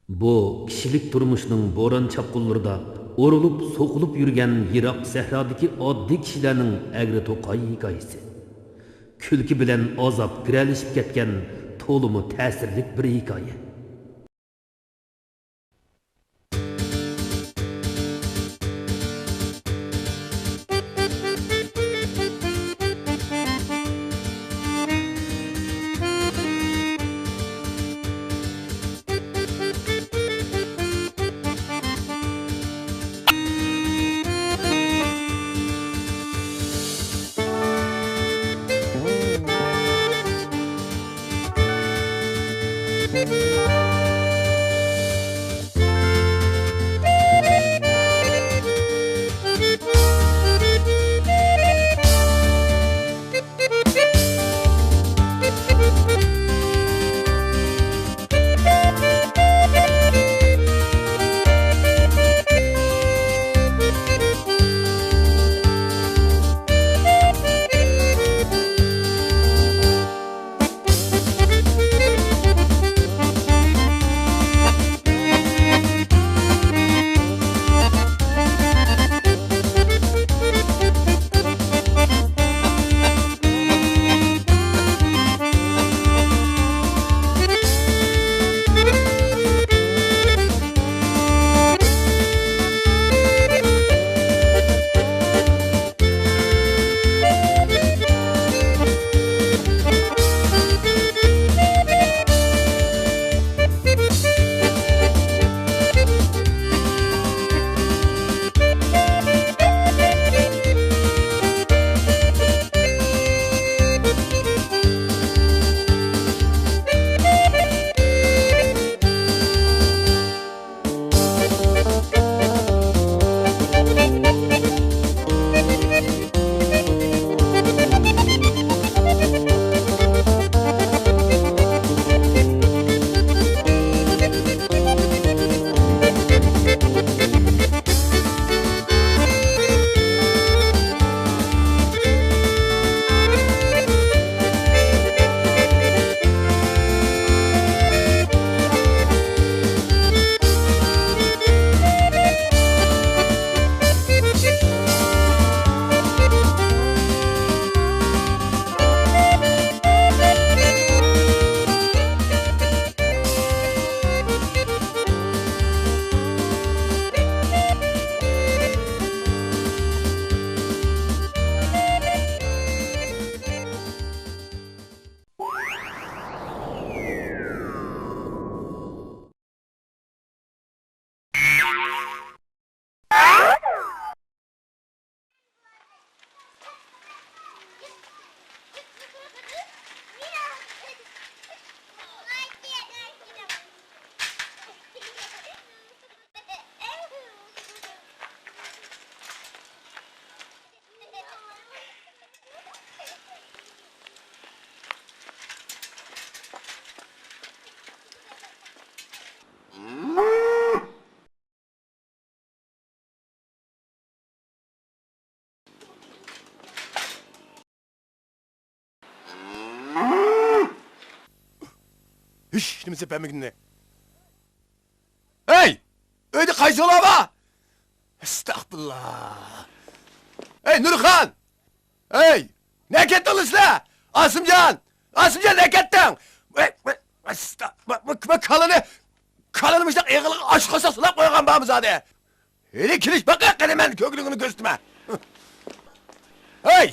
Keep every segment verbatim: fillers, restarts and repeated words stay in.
بۇ كىشىلىك تۇرمۇشنىڭ بوران-چاپقۇنلىرىدا ئۇرۇلۇپ-سوقۇلۇپ يۈرگەن يىراق سەھرادىكى ئاددىي كىشىلەرنىڭ ئەگرى-توقاي ھېكايىسى. كۈلكە بىلەن ئازاب گىرەلىشىپ كەتكەن تولىمۇ تەسىرلىك بىر ھېكايە. ھېچنېمە سېپەمىگىننى. ھەي! ئۆيدە قايسى بار؟ ئەستەغپۇرۇللا. ھەي، نۇرخان! ھەي! نەگە كەتتىڭلار سىلەر؟ ئاسىمجان! ئاسىمجان، نەگە كەتتىڭ؟ ۋەي، ۋەي، ئەستا-، بۇ، بۇ، بۇ كالىنى، كالىنى مۇشۇنداق ئېغىرلىقى ئاشۇ قاساق سولاپ قويغان بارمۇ زادى؟ ھېلى كېلىش باقا، قېنى مەن كۆگىنىڭنى كۆرسىتىمەن. ھەي!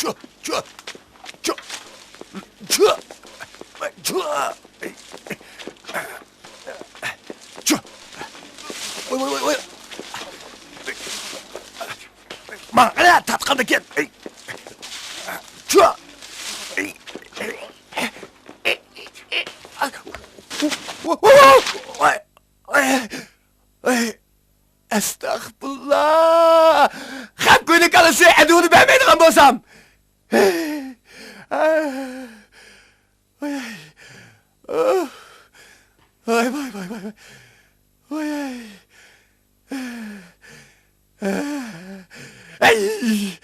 چۇ، چۇ، چۇ، چۇ، چۇ. چۇ. ۋاي، ۋاي، ۋاي، ۋاي. ماڭا قارا، تارتقاندىكىن. چۇ. ۋاي، ۋاي، ۋاي. ئەستەغپۇرۇللا! خەپ كۆينىك كالىسى ئەدىۋىنى بەرمەيدىغان بولسام! ۋاي، ۋاي، ۋاي، ۋاي، ۋاي. ۋاي. ئەي!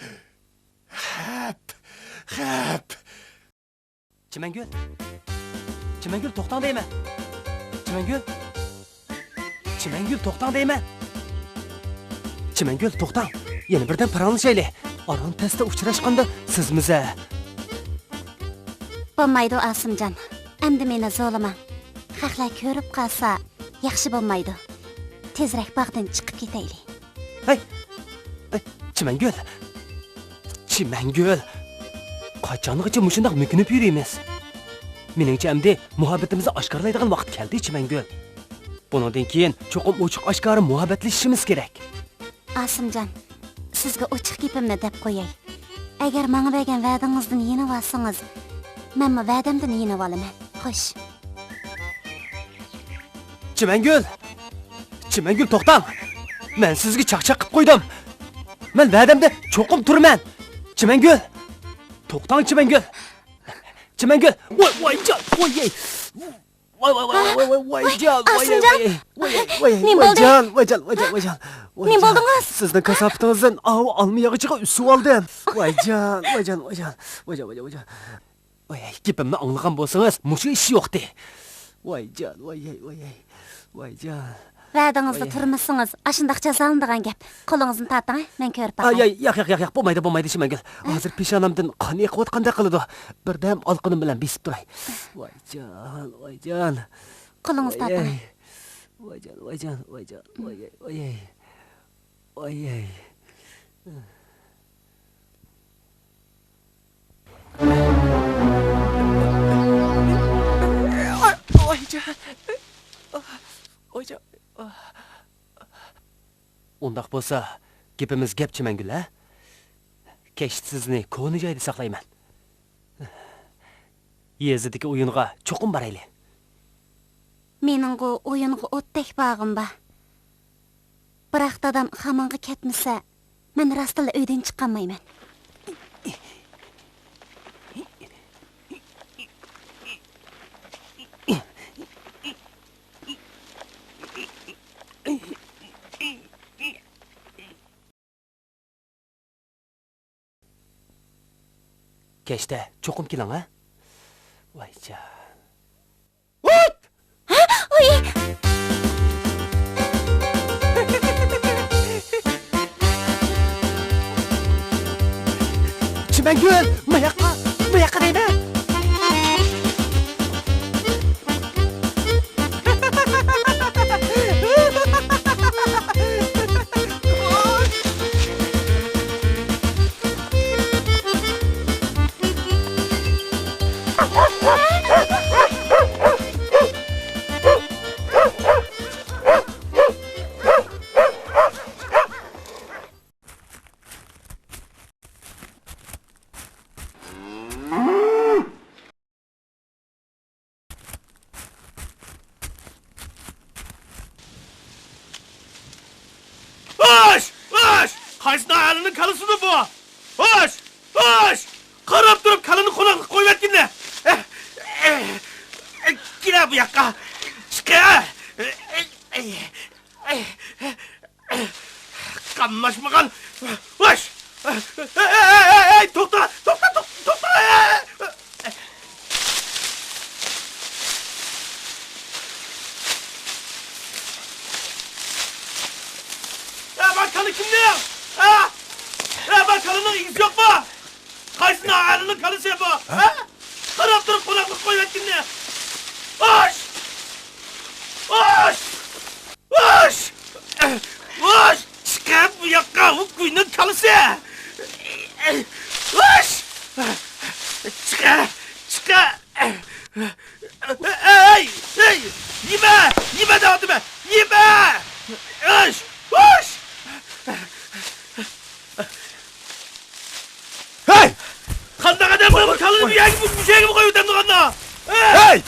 چىمەنگۈل! چىمەنگۈل، توختاڭ دەيمەن! چىمەنگۈل! چىمەنگۈل، توختاڭ دەيمەن! چىمەنگۈل، توختاڭ! يەنە بىردەم پاراڭلىشايلى. ئاران تەستە ئۇچراشقاندا سىزمىزە. بولمايدۇ، ئاسىمجان. ئەمدى مېنى زورلىماڭ. خەقلەر كۆرۈپ قالسا، ياخشى بولمايدۇ. تېزرەك باغدىن چىقىپ كېتەيلى. ھەي! ھەي، چىمەنگۈل! چىمەنگۈل! قاچانغىچە مۇشۇنداق مۆكۈنۈپ يۈرىمىز؟ مېنىڭچە، ئەمدى مۇھەببىتىمىزنى ئاشكارىلايدىغان ۋاقىت كەلدى، چىمەنگۈل. بۇنىڭدىن كېيىن چوقۇم ئوچۇق-ئاشكارا مۇھەببەتلىشىشىمىز كېرەك. ئاسىمجان، سىزگە ئوچۇق گېپىمنى دەپ قوياي. ئەگەر ماڭا بەرگەن ۋەدىڭىزدىن يېنىۋالسىڭىز، مەنمۇ ۋەدەمدىن يېنىۋالىمەن. خوش. چىمەنگۈل! چىمەنگۈل، توختاڭ! مەن سىزگە چاقچاق قىلىپ قويدۇم. مەن ۋەدەمدە چوقۇم تۇرىمەن. چىمەنگۈل! توختاڭ، چىمەنگۈل! چىمەنگۈل! ۋاي، ۋاي جان، ۋاي، ۋاي. ۋاي، ۋاي، ۋاي، ۋاي، ۋاي، ۋاي، ۋاي جان، ۋاي، ئاسىمجان! ۋاي، ۋاي، ۋاي، نېمە ۋاي بولدى؟ جان، ۋاي جان، ۋاي جان، ۋاي جان، ۋاي نېمە جان. بولدىڭىز؟ سىزنىڭ كاساپىتىڭىزدىن ئاۋۇ ئالما ياغىچىغا ئۈسۈۋالدىم. ۋاي جان، ۋاي جان، ۋاي جان، ۋاي جان، ۋاي جان، ۋاي جان. ۋاي، گېپىمنى ئاڭلىغان بولسىڭىز، مۇشۇ ئىش يوقتى. ۋاي جان، ۋاي، ۋاي، ۋاي، ۋاي جان. ۋەدىڭىزدە ۋاي. تۇرمىسىڭىز، ئاشۇنداق جازالىنىدىغان گەپ. قولىڭىزنى تارتىڭ، مەن كۆرۈپ باقاي. ئاي، ئاي، ياق، ياق، ياق، ياق، بولمايدۇ، بولمايدۇ، چىمەنگۈل. ھازىر پېشانەمدىن قان ئېقىۋاتقاندەك قىلىدۇ. بىردەم ئالقىنىم بىلەن بېسىپ تۇراي. ۋاي جان، ۋاي جان. قولىڭىزنى ۋاي، تارتىڭ. ئاي. ۋاي جان، ۋاي جان، ۋاي جان، ۋاي، ۋاي، ۋاي. ۋاي، ۋاي. ۋاي جان. ۋاي جان. ئۇنداق بولسا، گېپىمىز گەپ، چىمەنگۈل، ھە؟ كەچتە سىزنى كونا جايدا ساقلايمەن. يېزىدىكى ئويۇنغا چوقۇم بارايلى. مېنىڭغۇ ئويۇنغا ئوتتەك بارغۇم بار. بىراق دادام خامانغا كەتمىسە، مەن راستتىنلا ئۆيدىن چىقالمايمەن. كەچتە چوقۇم كېلىڭ، ھە؟ ۋايجان. ھوت! ھە؟ ئۇي! چىمەنگۈل، ماياققا، ماياققا دەيمەن! ھوش! ھوش! قايسى ناھەلىنىڭ كالىسىدۇ بۇ؟ ھوش! ھوش! قاراپ تۇرۇپ كالىنى قوناقلىققا قويۇۋەتكىنە! كېلە بۇ ياققا! چىقە! قاملاشمىغان! ۋاش! ھەي، ھەي، ھەي، ھەي، توختا، توختا، توختا، توختا! ھە، مانا كالا كىمنىڭ؟ ھە؟ ھە، مانا كالىنىڭ ئىگىسى يوقمۇ؟ قايسى ناھەلىنىڭ كالىسى بۇ؟ ھە؟ قاراپ تۇرۇپ قوناقلىق قويۇۋەتكىنىنى. ۋاش! ۋاش! ۋاش! ۋاش! چىقە بۇ ياققا، ئۇ گۇينىڭ كالىسى! ۋاش! چىقە! چىقە! ھەي! ھەي! يېمە! يېمە دەۋاتىمەن! يېمە! ۋاش! ۋاش! ھەي! قانداق ئادەم بۇ؟ بۇ كالىنى بۇ يەرگە، بۇ، بۇ يەرگىمۇ قويۇۋېتەمدۇ قانداق؟ ھەي!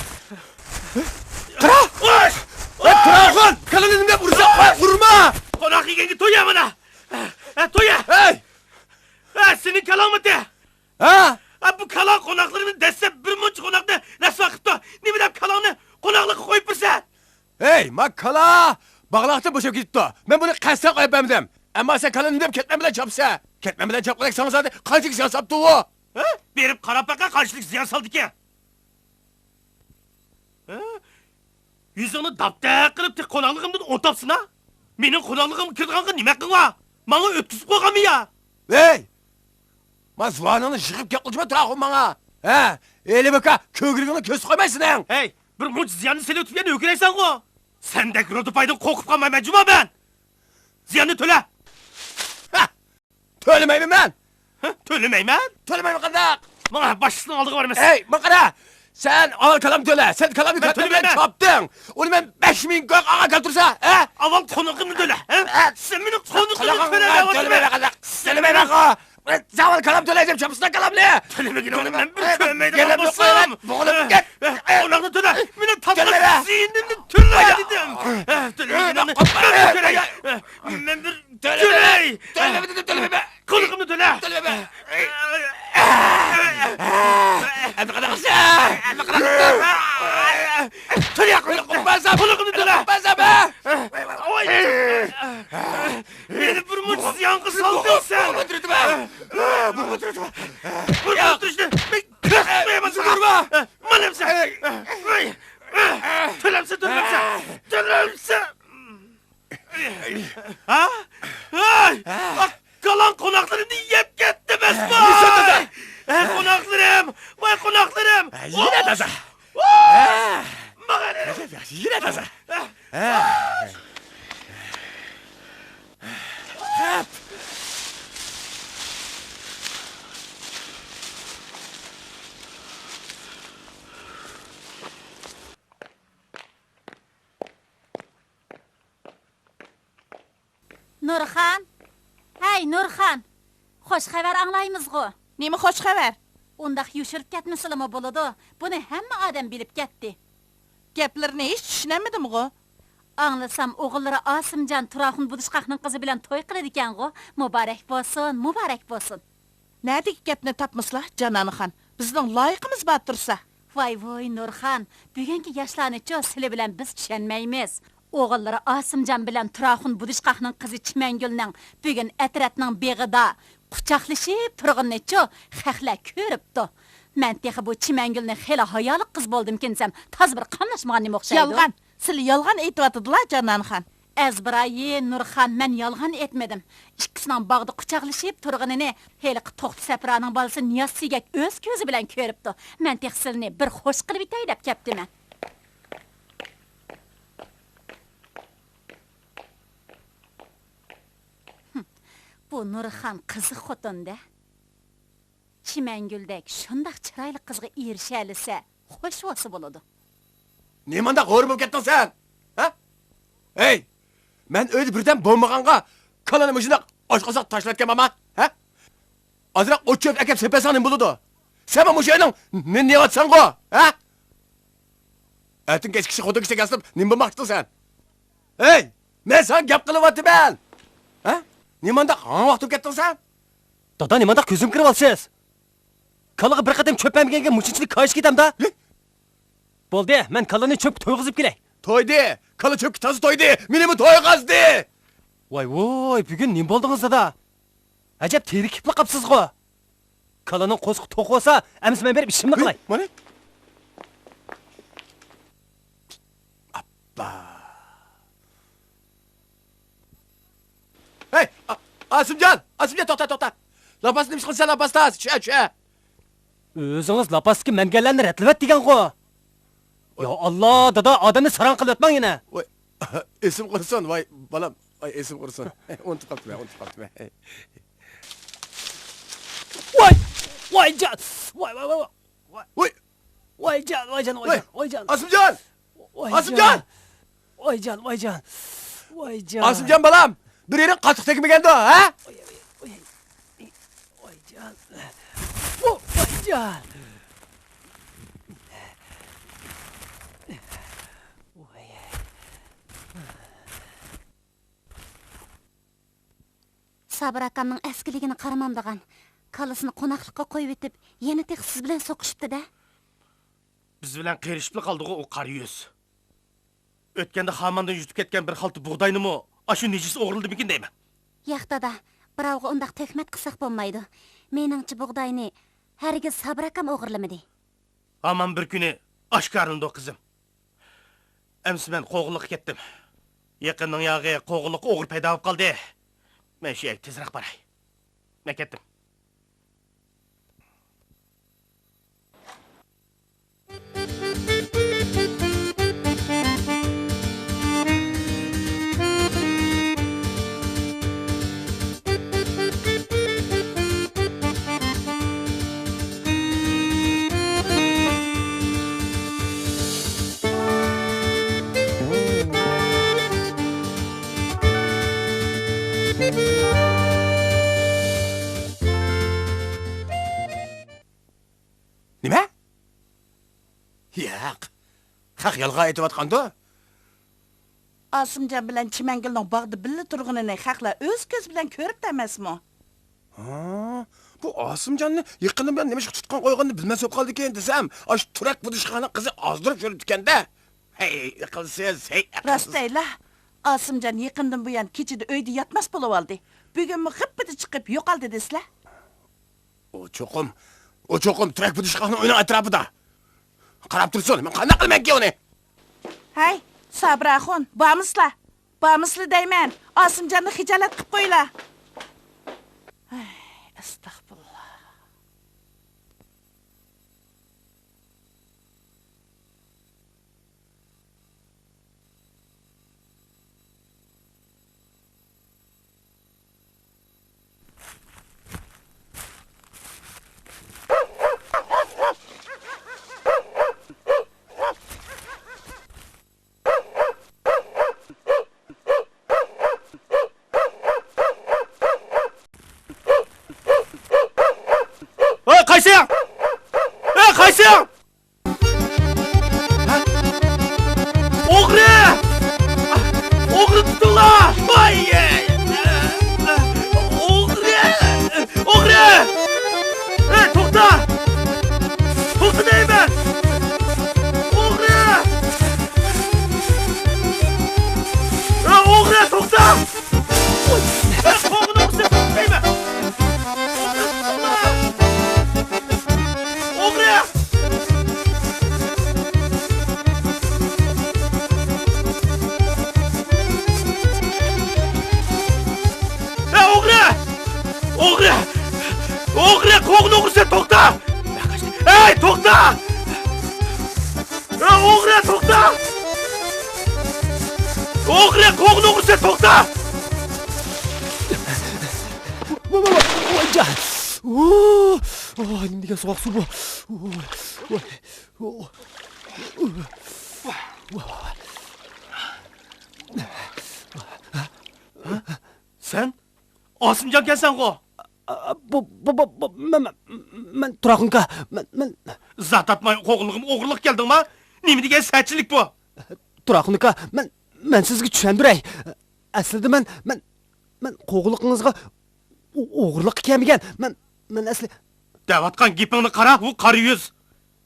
قارا! ۋاش! ھەي، قاراخان! كالىنى نېمە دەپ ئۇرىسەن؟ ۋاش! ئۇرما! قوناق يېگەنگە تويە مانا! ھە، تويە! ھەي! ھە، سېنىڭ كالاڭمىتى؟ ھە؟ ھە، بۇ كالاڭ قوناقلىرىنى دەسسەپ بىر مۇنچە قوناقنى رەسۋا قىپتۇ. نېمە دەپ كالاڭنى قوناقلىققا قويۇپ بېرىسەن؟ ھەي، ما كالا باغلاقتىن بوشاپ كېتىپتۇ. مەن بۇنى قەستەن قويۇپ بەرمىدىم. ئەمما سەن كالىنى دەپ كەتمەن بىلەن چاپسەن. كەتمەن بىلەن چاپقىدەك ساڭا زادى قانچىلىك زىيان ساپتۇ ئۇ؟ ھە؟ بېرىپ قاراپ باققىن، قانچىلىك زىيان سالدىكىن. يۈزۈڭنى داپتەك قىلىپ تېخى قوناقلىقىمدىن ئۇنتاپسىنا؟ مېنىڭ قوناقلىقىمغا كىرىدىغانغا نېمە ھەققىڭ بار؟ ماڭا ئۆتكۈزۈپ قويغانمۇ يا؟ ھەي! ما زۇۋانىڭنى يىغىپ گەپ قىلجىما تۇراخۇن ماڭا! ھە؟ ھېلى بىكا كۆگرىكىڭنى كۆرسىتىپ قويمايسىنىڭ! ھەي! بىر مۇنچە زىياننى سېلىۋېتىپ يەنە ئۆكۈنەيسەنغۇ! سەندەك رودىپايدىن قورقۇپ قالمايمەن جۇما مەن! زىياننى تۆلە! ھە! تۆلىمەيمەن مەن! ھە؟ تۆلىمەيمەن؟ تۆلىمەيمەن قانداق؟ ماڭا باشلىقنىڭ ئالدىغا بارىمىز. ھەي، ماڭا قارا! سەن ئاۋۋال كالام تۆلە. سەن كالامنى مەن كەلتۈرمەي تۆلىمەيمەن. چاپتىڭ. ئۇنى مەن بەش مىڭ كوي ئاغا كەلتۈرسە، ھە؟ ئاۋۋال قونىقىمنى تۆلە، ھە؟ ھە؟ سەن مېنىڭ قونىقىمنى قونىقىڭنى تۆلە دەۋاتىمەن. تۆلىمەيمەن قانداق؟ تۆلىمەيمەن قو. سەن ئاۋۋال كالام تۆلە دەپ چاپسىنا كالامنى. تۆلىمىگىنىڭنى مەن بىر كۆرمەيدىغان بولسام. بوغۇلۇپ كەت. قوناقنى تۆلە. مېنىڭ تازا زىيىنىمنى تۆلە دېدىم. تۆلىمىگىنىڭنى مەن بىر كۆرەي. مەن بىر تۆلىمەيمەن. تۆلىمەيمەن. تۆلىمەيمەن. قۇلىقىمنى تۆلە. تۆلىمەيمەن. ئەمدى قانداق قىلسا؟ ئەمدى قانداق قىلسا؟ تۆلە، قۇلىقىمنى تۆلە. قۇلىقىمنى تۆلە. ۋاي. مېنى بىر مۇنچە زىيانغا سالدىڭ سەن. بۇ مۇترىتىمە. بۇ مۇترىتىمە. مەن كۆرسىتىپ قويىمەن ساڭا. مانا ئەمسە. تۆلەمسە، تۆلەمسە. تۆلەمسە. ھە؟ ھەي! كالاڭ قوناقلىرىمنى يەپ كەتتى، بەسماي! ھە، قوناقلىرىم! ۋاي، قوناقلىرىم! يەنە تازا! ۋاي! ماڭا يەنە تازا! نۇرخان! ھەي، نۇرخان! خوش خەۋەر ئاڭلايمىزغۇ؟ نېمە خوش خەۋەر؟ ئۇنداق يوشۇرۇپ كەتمىسىلىمۇ بولىدۇ، بۇنى ھەممە ئادەم بىلىپ كەتتى. گەپلىرىنى ھېچ چۈشىنەلمىدىمغۇ؟ ئاڭلىسام، ئوغۇللىرى ئاسىمجان تۇراخۇن بۇدۇشقاقنىڭ قىزى بىلەن توي قىلىدىكەنغۇ؟ مۇبارەك بولسۇن، مۇبارەك بولسۇن! نەدىكى گەپنى تاپمىسىلا، جانانىخان، بىزنىڭ لايىقىمىز بار تۇرسا. ۋاي ۋۇي، نۇرخان، بۈگۈنكى ياشلارنىچۇ سىلى بىلەن بىز چۈشەنمەيمىز. ئوغۇللىرى ئاسىمجان بىلەن تۇراخۇن بۇدۇشقاقنىڭ قىزى چىمەنگۈلنىڭ بۈگۈن ئەترەتنىڭ بېغىدا قۇچاقلىشىپ تۇرغىنىنىچۇ خەقلەر كۆرۈپتۇ. مەن تېخى بۇ چىمەنگۈلنى خېلى ھايالىق قىز بولدىمىكىنسەم، تازا بىر قاملاشمىغان نېمە ئوخشايدۇ؟ يالغان! سىلى يالغان ئېيتىۋاتىدىلا، جانانىخان. ئەزبىرايى، نۇرخان، مەن يالغان ئېيتمىدىم. ئىككىسىنىڭ باغدا قۇچاقلىشىپ تۇرغىنىنى ھېلىقى توختى سەپرانىڭ بالىسى نىياز سىيگەك ئۆز كۆزى بىلەن كۆرۈپتۇ. مەن تېخى سىلىنى بىر خوش قىلىۋېتەي دەپ كەپتىمەن. ھىم، بۇ نۇرخان قىزىق خوتۇن-دە. چىمەنگۈلدەك شۇنداق چىرايلىق قىزغا ئېرىشەلىسە، خوش بولسا بولىدۇ. نېمانداق ھورۇن بولۇپ كەتتىڭ سەن؟ ھە؟ ھەي! مەن ئۆيدە بىردەم بولمىغانغا، كالىنى مۇشۇنداق ئاچ قورساق تاشلاۋەتكەنمەنما؟ ھە؟ ئازراق ئوت چۆپ ئەكەپ سېپەتسەڭ نېمە بولىدۇ؟ سەنمۇ مۇشۇ ئۆينىڭ نېنى يەۋاتىسەنغۇ؟ ھە؟ ئەتىن كەچكىچە خوتۇن كىشىدەك ياسىنىپ نېمە بولماقچىدىڭ سەن؟ ھەي! مەن ساڭا گەپ قىلىۋاتىمەن! ھە؟ نېمانداق ھاڭۋاق تۇرۇپ كەتتىڭ سەن؟ دادا، نېمانداق كۆزۈم كىرىۋالىسىز؟ كالىغا بىر قېتىم چۆپ بەرمىگەنگە مۇشۇنچىلىك كايىشىپ كېتەمدا؟ ھە؟ بولدى، مەن كالىنى چۆپكە تويغۇزۇپ كېلەي. تويدى! كالا چۆپكە تازا تويدى! مېنىمۇ تويغۇزدى! ۋاي ۋوي، بۈگۈن نېمە بولدىڭىز دادا؟ ئەجەب تېرىكىپلا قاپسىزغۇ؟ كالىنىڭ قورسىقى توق بولسا، ئەمىسە مەن بېرىپ ئىشىمنى قىلاي. مانا. ئاپپا. ھەي، ئا-، ئاسىمجان، ئاسىمجان، توختا، توختا. لاپاس نېمە ئىش قىلىسەن، لاپاستاس؟ چۈشە، چۈشە. ئۆزىڭىز لاپاستىكى مەنگەنلەرنى رەتلىۋەت دېگەنغۇ. يا ئاللا، دادا، ئادەمنى ساراڭ قىلىۋەتمەڭ يەنە. ۋاي، ئېسىم قۇرسۇن، ۋاي، بالام. ۋاي، ئېسىم قۇرسۇن. ئۇنتۇپ قاپتىمەن، ئۇنتۇپ قاپتىمەن. ۋاي، ۋايجان. ۋاي، ۋاي، ۋاي، ۋاي. ۋاي. ۋايجان، ۋايجان، ۋاي، ۋايجان، ۋايجان. ئاسىمجان! ۋايجان. ئاسىمجان! ۋايجان، ۋايجان. ۋايجان. ئاسىمجان بالام، بىر يېرىڭ قاتتىق تەگمىگەندۇ، ھە؟ ۋاي، ۋاي، ۋاي. ۋايجان. ۋايجان. ۋاي. سابىر ئاكامنىڭ ئەسكىلىكىنى قارىمامدىغان، كالىسىنى قوناقلىققا قويۇۋېتىپ، يەنە تېخى سىز بىلەن سوقۇشۇپتۇ-دە. بىز بىلەن قېرىشىپلا قالدىغۇ ئۇ قارا يۈز. ئۆتكەندە خاماندىن يۇتۇپ كەتكەن بىر خالتا بۇغداينىمۇ ئاشۇ نىجىس ئوغرىلىدىمىكىن دەيمەن. ياق، دادا، بىراۋغا ئۇنداق تۆھمەت قىلساق بولمايدۇ. مېنىڭچە، بۇغداينى ھەرگىز سابىر ئاكام ئوغرىلىمىدى. ھامان بىر كۈنى ئاشكارىلىنىدۇ، قىزىم. ئەمسە مەن قوغۇنلۇققا كەتتىم. يېقىننىڭ ياغى قوغۇنلۇققا ئوغرى پەيدا بولۇپ قالدى. مەن شۇ يەرگە تېزرەك باراي. مەن كەتتىم. نېمە؟ ياق. خەق يالغان ئېيتىۋاتقاندۇ؟ ئاسىمجان بىلەن چىمەنگۈلنىڭ باغدا بىللە تۇرغىنىنى خەقلەر ئۆز كۆزى بىلەن كۆرۈپتۇ ئەمەسمۇ؟ ھا، بۇ ئاسىمجاننى يېقىندىن بۇيان نېمىشقا تۇتقان قويغىنىنى بىلمەس بولۇپ قالدىكىن دېسەم، ئاشۇ تۈرەك بۇدۇشخانىنىڭ قىزى ئازدۇرۇپ يۈرىدىكەن-دە. ھەي، ئەقىلسىز، ھەي، ئەقىلسىز. راستەيلا، ئاسىمجان يېقىندىن بۇيان كېچىدە ئۆيدە ياتماس بولۇۋالدى. بۈگۈنمۇ غىپپىدە چىقىپ يوقالدى دېسىلە. ئۇ چوقۇم، ئۇ چوقۇم تۈرەك بۇدۇشخانىنىڭ ئۆيىنىڭ ئەتراپىدا. قاراپ تۇرسۇن، مەن قانداق قىلىمەنكى ئۇنى؟ ھەي، سابىر ئاخۇن، بارمىسىلا؟ بارمىسىلا دەيمەن، ئاسىمجاننى خىجالەت قىلىپ قويلا. ھەي، ئەستەغپۇرۇللا. ھەي، قايسىڭ؟ ھەي، قايسىڭ؟ ئوغرى! ئوغرى تۇتۇڭلار! ۋاي! ئوغرى! ئوغرى! ئەي، توختا! توختا دەيمەن! ئوغرى! ئەي، ئوغرى، توختا! ئوغرى! ئوغرى! ئوغرى! ئوغرى! قوغۇن ئوغرىسى، توختا! ئەي، توختا! ئوغرى، توختا! ئوغرى، قوغۇن ئوغرىسى، توختا! ۋاي، ۋاي، ۋاي، ۋاي، جان! ئوي، ئوي، نېمە دېگەن سوغۇق سۇ بۇ؟ ئوي، ئوي، ئوي. سەن؟ ئاسىمجانكەنسەنغۇ؟ بۇ، بۇ، بۇ، بۇ، مەن، مەن، مەن تۇراخۇنكا، مەن، مەن. زات ئاتماي قوغۇنلۇقۇم ئوغرىلىق كەلدىڭما؟ نېمە دېگەن سەتچىلىك بۇ؟ تۇراخۇنكا، مەن، مەن سىزگە چۈشەندۈرەي. ئەسلىدە مەن، مەن، مەن قوغۇنلۇقىڭىزغا ئو-، ئوغرىلىققا كەلمىگەن. مەن، مەن ئەسلى. دەۋاتقان گېپىڭنى قارا، بۇ قارا يۈز.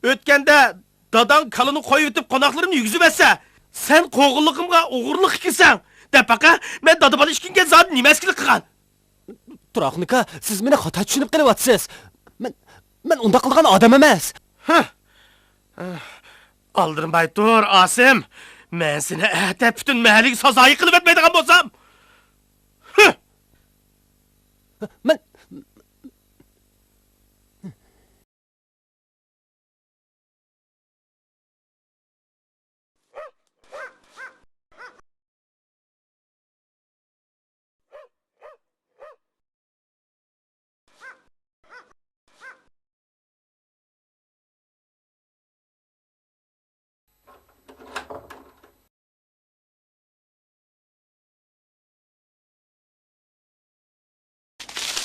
ئۆتكەندە داداڭ كالىنى قويۇۋېتىپ، قوناقلىرىنى يۈگۈزۈۋەتسە، سەن قوغۇنلۇقۇمغا ئوغرىلىققا كىرسەڭ، دەپ باقە، مەن دادا بالا ئىككىڭگە زادى نېمە ئەسكىلىك قىلغان؟ تۇراخۇنكا، سىز مېنى خاتا چۈشىنىپ قېلىۋاتىسىز. مەن، مەن ئۇنداق قىلغان ئادەم ئەمەس. ھە. ئالدىرىماي تۇر، ئاسىم. مەن سېنى ئەتە پۈتۈن مەھەللىگە سازايى قىلىۋەتمەيدىغان بولسام. ھە. مەن،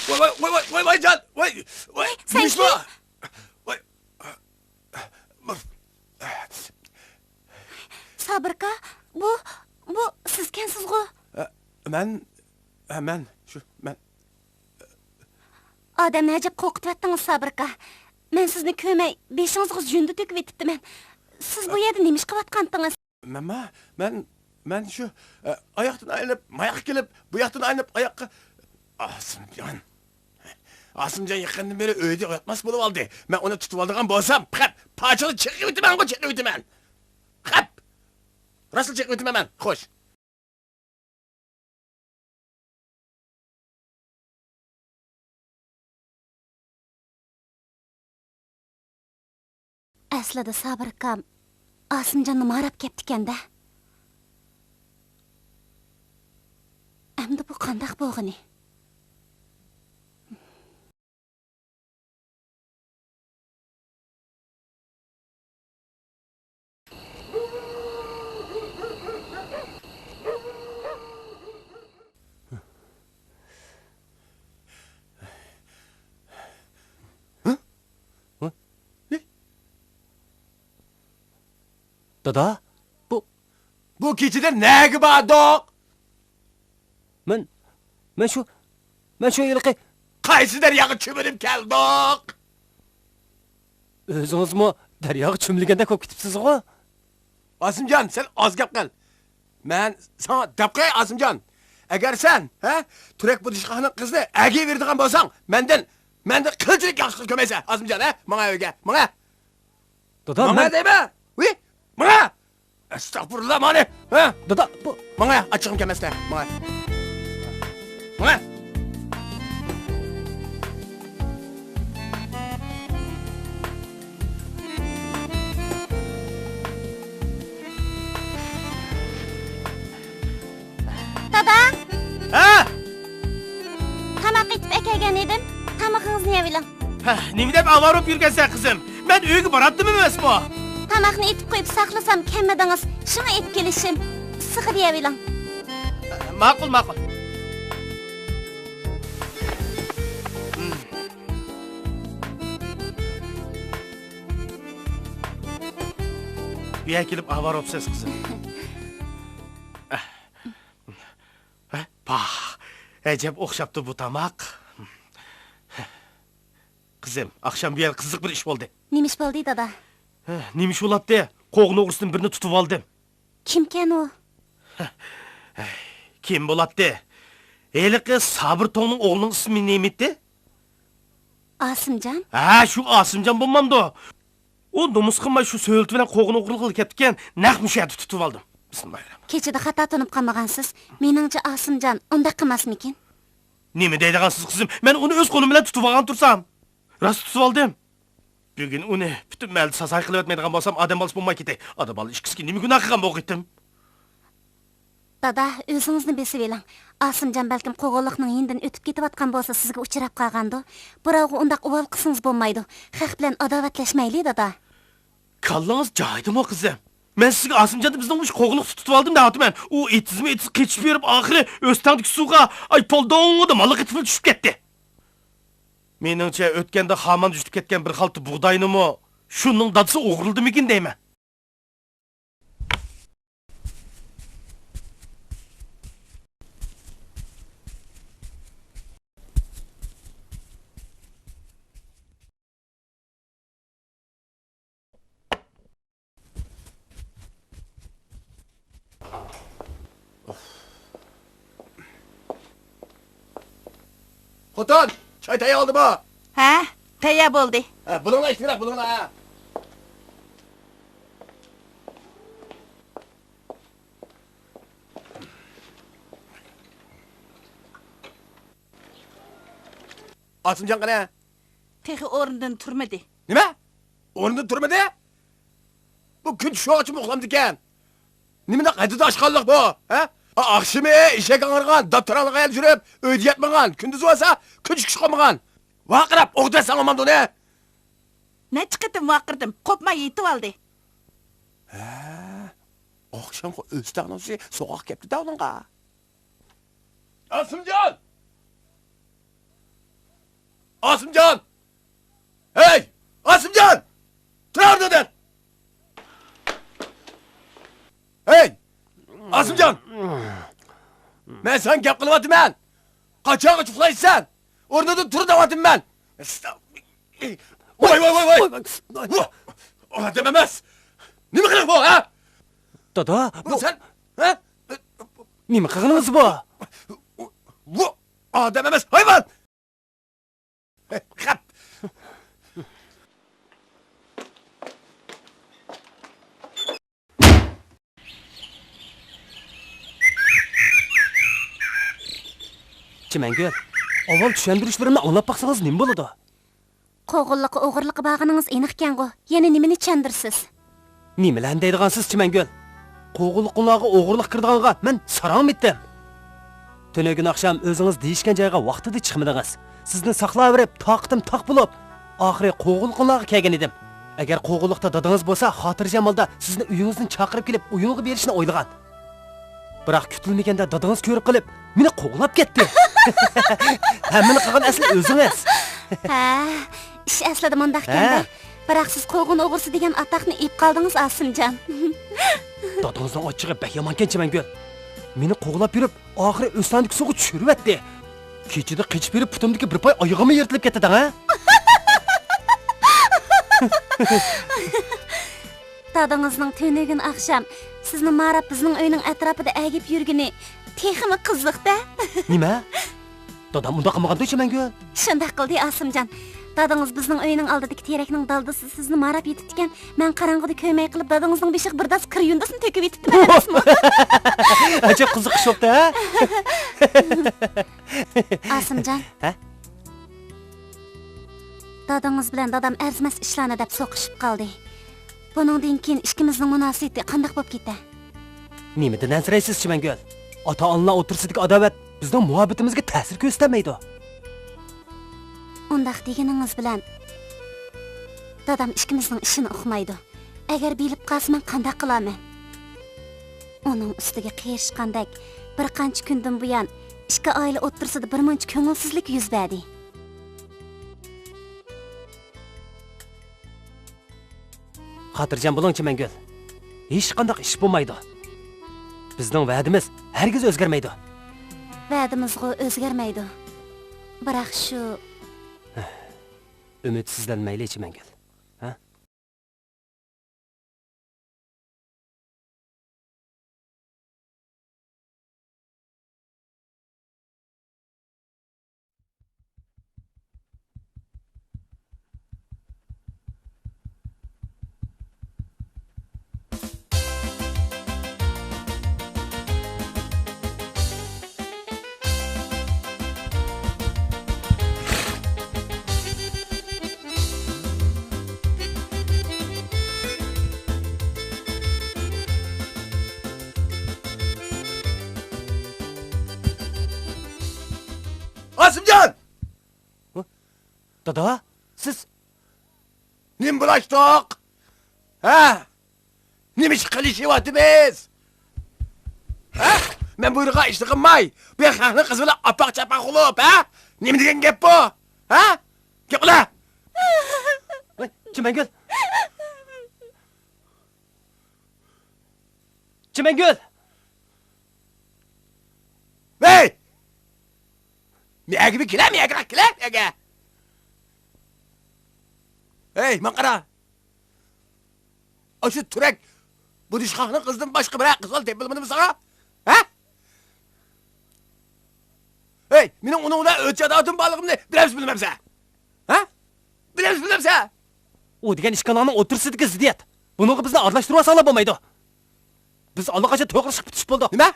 ۋاي، ۋاي، ۋاي، ۋاي، ۋاي، ۋاي، جان! ۋاي، ۋاي، سەن نېمە ئىش بار؟ كىم؟ ۋاي. سابىر ئاكا، بۇ، بۇ سىزكەنسىزغۇ؟ ئە، مەن، ئە، مەن، شۇ، مەن. ئادەمنى ئەجەب قورقۇتۇۋەتتىڭىز، سابىر ئاكا. مەن سىزنى كۆرمەي، بېشىڭىزغا زۇندۇ تۆكۈۋېتىپتىمەن. سىز بۇ يەردە نېمە ئىش قىلىۋاتقانتىڭىز؟ مەنما، مەن، مەن شۇ، ئە، ئاياقتىن ئايلىنىپ، ماياققا كېلىپ، بۇ ياقتىن ئايلىنىپ، ئاياققا. ئاسىمجان. ئاسىمجان يېقىندىن بېرى ئۆيدە ياتماس بولۇۋالدى. مەن ئۇنى تۇتۇۋالىدىغان بولسام، پەقەت پاچىڭنى چېقىۋېتىمەنغۇ، چېقىۋېتىمەن. خەپ! راستلا چېقىۋېتىمەن مەن. خوش. ئەسلىدە سابىر ئاكام ئاسىمجاننى ماراپ كەپتىكەن-دە. ئەمدى بۇ قانداق بولغىنى؟ دادا، بۇ، بۇ كېچىدە نەگە باردۇق؟ مەن، مەن شۇ، مەن شۇ ھېلىقى قايسى دەرياغا چۆمۈلۈپ كەلدۇق؟ ئۆزىڭىزمۇ دەرياغا چۆمۈلگەندەك بولۇپ كېتىپسىزغۇ؟ ئاسىمجان، سەن ئاز گەپ قىل. مەن ساڭا دەپ قوياي، ئاسىمجان. ئەگەر سەن، ھە، تۈرەك بۇدۇشقاقنىڭ قىزىنى ئەرگە بېرىدىغان بولساڭ، مەندىن، مەندىن قىلچىلىك ياخشىلىق كۆرمەيسەن، ئاسىمجان، ھە؟ ماڭا ئۆيگە، ماڭا. دادا، ماڭا مەن دەيمەن. ۋى، ماڭا. ئەستەغپۇرۇللا، مانا، ھە؟ دادا، بۇ ماڭا، ئاچچىقىم كەلمەستە، ماڭا. ماڭا. دادا! ھە؟ تاماق ئېتىپ ئەكەلگەن ئىدىم، تامىقىڭىزنى يەۋېلىڭ. ھە، نېمە دەپ ئاۋارە بولۇپ يۈرگەنسەن، قىزىم؟ مەن ئۆيگە باراتتىم ئەمەسمۇ؟ تاماقنى ئېتىپ قويۇپ ساقلىسام كەممىدىڭىز، شۇڭا ئېتىپ كېلىشىم. ئىسسىقىدا يەۋېلىڭ. ماقۇل، ماقۇل. بۇ يەرگە كېلىپ ئاۋارە بوپسىز، قىزىم. ھە، پاھ، ئەجەب ئوخشاپتۇ بۇ تاماق. قىزىم، ئاخشام بۇ يەردە قىزىق بىر ئىش بولدى. نېمە ئىش بولدى، دادا؟ ھە، نېمە ئىش بولاتتى؟ قوغۇن ئوغرىسىدىن بىرنى تۇتۇۋالدىم. كىمكەن ئۇ؟ كىم بولاتتى؟ ھېلىقى سابىر توڭنىڭ ئوغلىنىڭ ئىسمى نېمىتى؟ ئاسىمجان؟ ھە، شۇ ئاسىمجان بولمامدۇ؟ ئۇ نومۇس قىلماي شۇ سۆلىتى بىلەن قوغۇن ئوغرىلىقىغا كەپتىكەن، نەق مۇشۇ يەردە تۇتۇۋالدىم. بىسمىللاھىررەھمانىررەھىم. كېچىدە خاتا تونۇپ قالمىغانسىز؟ مېنىڭچە ئاسىمجان ئۇنداق قىلماسمىكىن؟ نېمە دەيدىغانسىز، قىزىم؟ مەن ئۇنى ئۆز قولۇم بىلەن تۇتۇۋالغان تۇرسام. راست تۇتۇۋالدىم. بۈگۈن ئۇنى پۈتۈن مەھەللىدە ساساي قىلىۋەتمەيدىغان بولسام، ئادەم بالىسى بولماي كېتەي. ئادا بالا ئىككىسىگە نېمە گۇناھ قىلغان بولغىيتتىم؟ دادا، ئۆزىڭىزنى بېسىۋېلىڭ. ئاسىمجان بەلكىم قوغۇنلۇقنىڭ يېنىدىن ئۆتۈپ كېتىۋاتقان بولسا، سىزگە ئۇچراپ قالغاندۇ. بىراۋغا ئۇنداق ئۇۋال قىلسىڭىز بولمايدۇ. خەق بىلەن ئاداۋەتلەشمەيلى، دادا. كاللىڭىز جايىدىمۇ، قىزىم؟ مەن سىزگە ئاسىمجاننى بىزنىڭ مۇشۇ قوغۇنلۇقتا تۇتۇۋالدىم دەۋاتىمەن. ئۇ ئېتىزمۇ ئېتىز قېچىپ يۈرۈپ، ئاخىرى ئۆستەڭدىكى سۇغا، ئاي، پالداڭغىدا ماللىق ئېتىپ چۈشۈپ كەتتى. مېنىڭچە، ئۆتكەندە خاماندا يۈتۈپ كەتكەن بىر خالتا بۇغداينىمۇ شۇنىڭ دادىسى ئوغرىلىدىمىكىن دەيمەن. خوتۇن، چاي تەييار بولدىمۇ؟ ھە، تەييار بولدى. ھە، بولۇڭلار، ئىشتىراك بولۇڭلار، ھە. ئاسىمجان قېنى؟ تېخى ئورنىدىن تۇرمىدى. نېمە؟ ئورنىدىن تۇرمىدى؟ بۇ كۈن چۈشۈۋالغۇچىمۇ ئۇخلامدىكەن؟ نېمىنداق ھەددىدىن ئاشقانلىق بۇ، ھە؟ ئا، ئاخشىمى ئېشەك ھاڭرىغان، داپتىراڭلىق ھەيدەپ يۈرۈپ، ئۆيدە ياتمىغان، كۈندۈز بولسا كۈن چىقىشقا قويمىغان. ۋارقىراپ ئوغدۇرساڭ بولمامدۇ ئۇنى؟ نەچچە قېتىم ۋارقىرىدىم، قوپماي يېتىۋالدى. ھە، ئاخشامقى ئۆستەڭنىڭ سۈيى سوغۇق كەپتۇ-دە ئۇنىڭغا. ئاسىمجان! ئاسىمجان! ھەي! ئاسىمجان! تۇر ئورنۇڭدىن! ھەي! ئاسىمجان! مەن ساڭا گەپ قىلىۋاتىمەن! قاچانغىچە ئۇخلايسەن؟ ئورنۇڭدىن تۇر دەۋاتىمەن! ۋاي، ۋاي، ۋاي، ۋاي! ۋا! ئادەم ئەمەس! نېمە قىلىق بۇ، ھە؟ دادا، بۇ بۇ سەن، ھە؟ نېمە قىلغىنىڭىز بۇ؟ بۇ ئادەم ئەمەس، ھايۋان! خەپ! چىمەنگۈل، ئاۋۋال چۈشەندۈرۈشلىرىمنى ئاڭلاپ باقسىڭىز نېمە بولىدۇ؟ قوغۇنلۇققا ئوغرىلىققا بارغىنىڭىز ئېنىقكەنغۇ، يەنە نېمىنى چۈشەندۈرىسىز؟ نېمىلەرنى دەيدىغانسىز، چىمەنگۈل؟ قوغۇنلۇقۇڭلارغا ئوغرىلىق كىرىدىغانغا مەن ساراڭمىتتىم؟ تۈنۈگۈن ئاخشام ئۆزىڭىز دېيىشكەن جايغا ۋاقتىدا چىقمىدىڭىز. سىزنى ساقلاۋېرىپ، تاقىتىم تاق بولۇپ، ئاخىرى قوغۇنلۇقۇڭلارغا كەلگەن ئىدىم. ئەگەر قوغۇنلۇقتا دادىڭىز بولسا، خاتىرجەم ھالدا سىزنى ئۆيىڭىزدىن چاقىرىپ كېلىپ، ئويۇنغا بېرىشنى ئويلىغان. بىراق كۈتۈلمىگەندە دادىڭىز كۆرۈپ قېلىپ، مېنى قوغلاپ كەتتى. ھەممىنى قىلغان ئەسلى ئۆزىڭىز. ھە، ئىش ئەسلىدە مۇنداقكەن-دە. ھە؟ بىراق سىز قوغۇن ئوغرىسى دېگەن ئاتاقنى ئېلىپ قالدىڭىز، ئاسىمجان. دادىڭىزنىڭ ئاچچىقى بەك يامانكەن، چىمەنگۈل. مېنى قوغلاپ يۈرۈپ، ئاخىرى ئۆستەڭدىكى سۇغا چۈشۈرۈۋەتتى. كېچىدە قېچىپ بېرىپ، پۇتۇمدىكى بىر پاي ئايىغىممۇ يىرتىلىپ كەتتى دەڭ، ھە؟ دادىڭىزنىڭ تۈنۈگۈن ئاخشام سىزنى ماراپ بىزنىڭ ئۆينىڭ ئەتراپىدا ئەگىپ يۈرگىنى تېخىمۇ قىزىق-دە. نېمە؟ دادام ئۇنداق قىلمىغاندۇ، چىمەنگۈل؟ شۇنداق قىلدى، ئاسىمجان. دادىڭىز بىزنىڭ ئۆينىڭ ئالدىدىكى تېرەكنىڭ دالدىسىدا سىزنى ماراپ يېتىپتىكەن. مەن قاراڭغۇدا كۆرمەي قېلىپ، دادىڭىزنىڭ بېشىغا بىر داس قىر يۇندىسىنى تۆكۈپ يېتىپتىمەن ئەمەسمۇ؟ ئەجەب قىزىق ئىش بوپتۇ، ھە؟ ئاسىمجان. ھە؟ دادىڭىز بىلەن دادام ئەرزىمەس ئىشلارنى دەپ سوقۇشۇپ قالدى. بۇنىڭدىن كېيىن ئىككىمىزنىڭ مۇناسىۋىتى قانداق بولۇپ كېتە؟ نېمىدىن ئەنسىرەيسىز، چىمەنگۈل؟ ئاتا-ئانىلار ئوتتۇرىسىدىكى ئاداۋەت بىزنىڭ مۇھەببىتىمىزگە تەسىر كۆرسىتەلمەيدۇ. ئۇنداق دېگىنىڭىز بىلەن، دادام ئىككىمىزنىڭ ئىشىنى ئۇقمايدۇ. ئەگەر بىلىپ قالسا، مەن قانداق قىلارمەن؟ ئۇنىڭ ئۈستىگە قېرىشقاندەك، بىر قانچە كۈندىن بۇيان ئىككى ئائىلە ئوتتۇرىسىدا بىر مۇنچە كۆڭۈلسىزلىك يۈز بەردى. خاتىرجەم بولۇڭ، چىمەنگۈل. ھېچقانداق ئىش بولمايدۇ. بىزنىڭ ۋەدىمىز ھەرگىز ئۆزگەرمەيدۇ. ۋەدىمىزغۇ ئۆزگەرمەيدۇ. بىراق شۇ ئۈمىدسىزلەنمەيلى، چىمەنگۈل. ھە؟ ئاسىمجان! ھە؟ دادا، سىز؟ نېمە بولاشتۇق؟ ھە؟ نېمە ئىش قىلىشىۋاتىمىز؟ ھە؟ مەن بۇيرۇغان ئىشنى قىلماي، بۇ خەقنىڭ قىزى بىلەن ئاپاق-چاپاق بولۇپ، ھە؟ نېمە دېگەن گەپ بۇ؟ ھە؟ گەپ قىلە! ۋاي، چىمەنگۈل! چىمەنگۈل! ۋەي! مەگە بىر كېلە، مەگە، كېلە، مەگە! ھەي، ماڭا قارا! ئاشۇ تۈرەك بۇدۇشقاقنىڭ قىزىدىن باشقا بىرەر قىز بالا تېپىلمىدىمۇ ساڭا؟ ھە؟ ھەي، مېنىڭ ئۇنىڭ بىلەن ئۆچ-ئاداۋىتىم بارلىقىمنى بىلەمسە، بىلمەمسە؟ ھە؟ بىلەمسە، بىلمەمسە؟ ئۇ دېگەن ئىككىلىنىڭ ئوتتۇرىسىدىكى زىددىيەت. بۇنىڭغا بىزنى ئارىلاشتۇرۇۋالساڭلار بولمايدۇ. بىز ئاللىقاچان توي قىلىشقا پۈتۈشۈپ بولدۇق. نېمە؟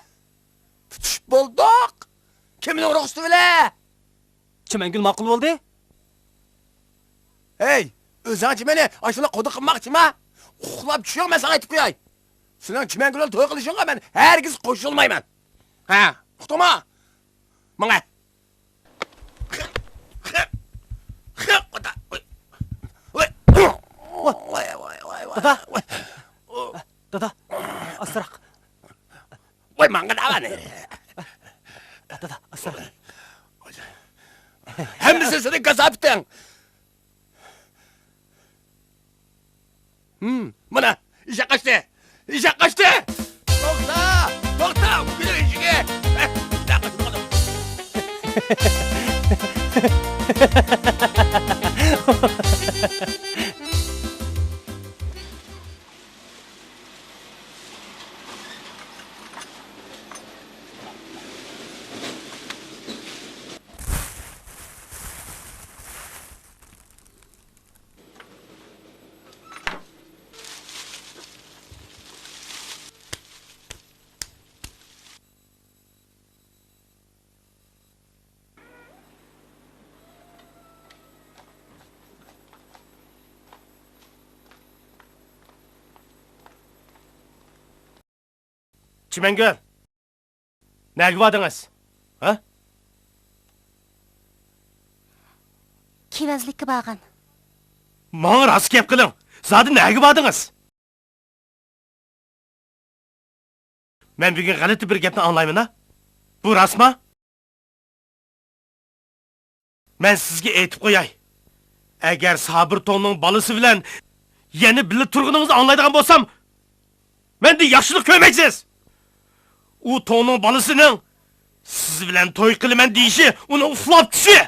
پۈتۈشۈپ بولدۇق؟ كىمنىڭ رۇخسىتى بىلەن؟ چىمەنگۈل ماقۇل بولدى. ھەي، ئۆزۈڭچە مېنى ئاشۇنداق قودا قىلماقچىما؟ ئۇخلاپ چۈشۈڭ، مەن ساڭا ئېيتىپ قوياي. سېنىڭ چىمەنگۈل بىلەن توي قىلىشىڭغا مەن ھەرگىز قوشۇلمايمەن. ھە، ئۇقتۇڭمۇ؟ ماڭە. دادا! دادا! ئاستىراق. ۋاي، ماڭا دەۋەنى. دادا، ئاستىراق. ھەممىسى سېنىڭ كاساپىتىڭ. ھىم، مانا، ئېشەك قاچتى! ئېشەك قاچتى! توختا! توختا! مېنىڭ ئېشىكى! چىمەنگۈل! نەگە باردىڭىز؟ ھە؟ كېۋەزلىككە بارغان. ماڭا راست گەپ قىلىڭ. زادى نەگە باردىڭىز؟ مەن بۈگۈن غەلىتە بىر گەپنى ئاڭلايمەن ھە. بۇ راستما؟ مەن سىزگە ئېيتىپ قوياي. ئەگەر سابىر توڭنىڭ بالىسى بىلەن يەنە بىللە تۇرغىنىڭىزنى ئاڭلايدىغان بولسام، مەندىن ياخشىلىق كۆرمەيسىز. ئۇ توڭنىڭ بالىسىنىڭ سىز بىلەن توي قىلىمەن دېيىشى ئۇنىڭ ئۇخلاپ چۈشى.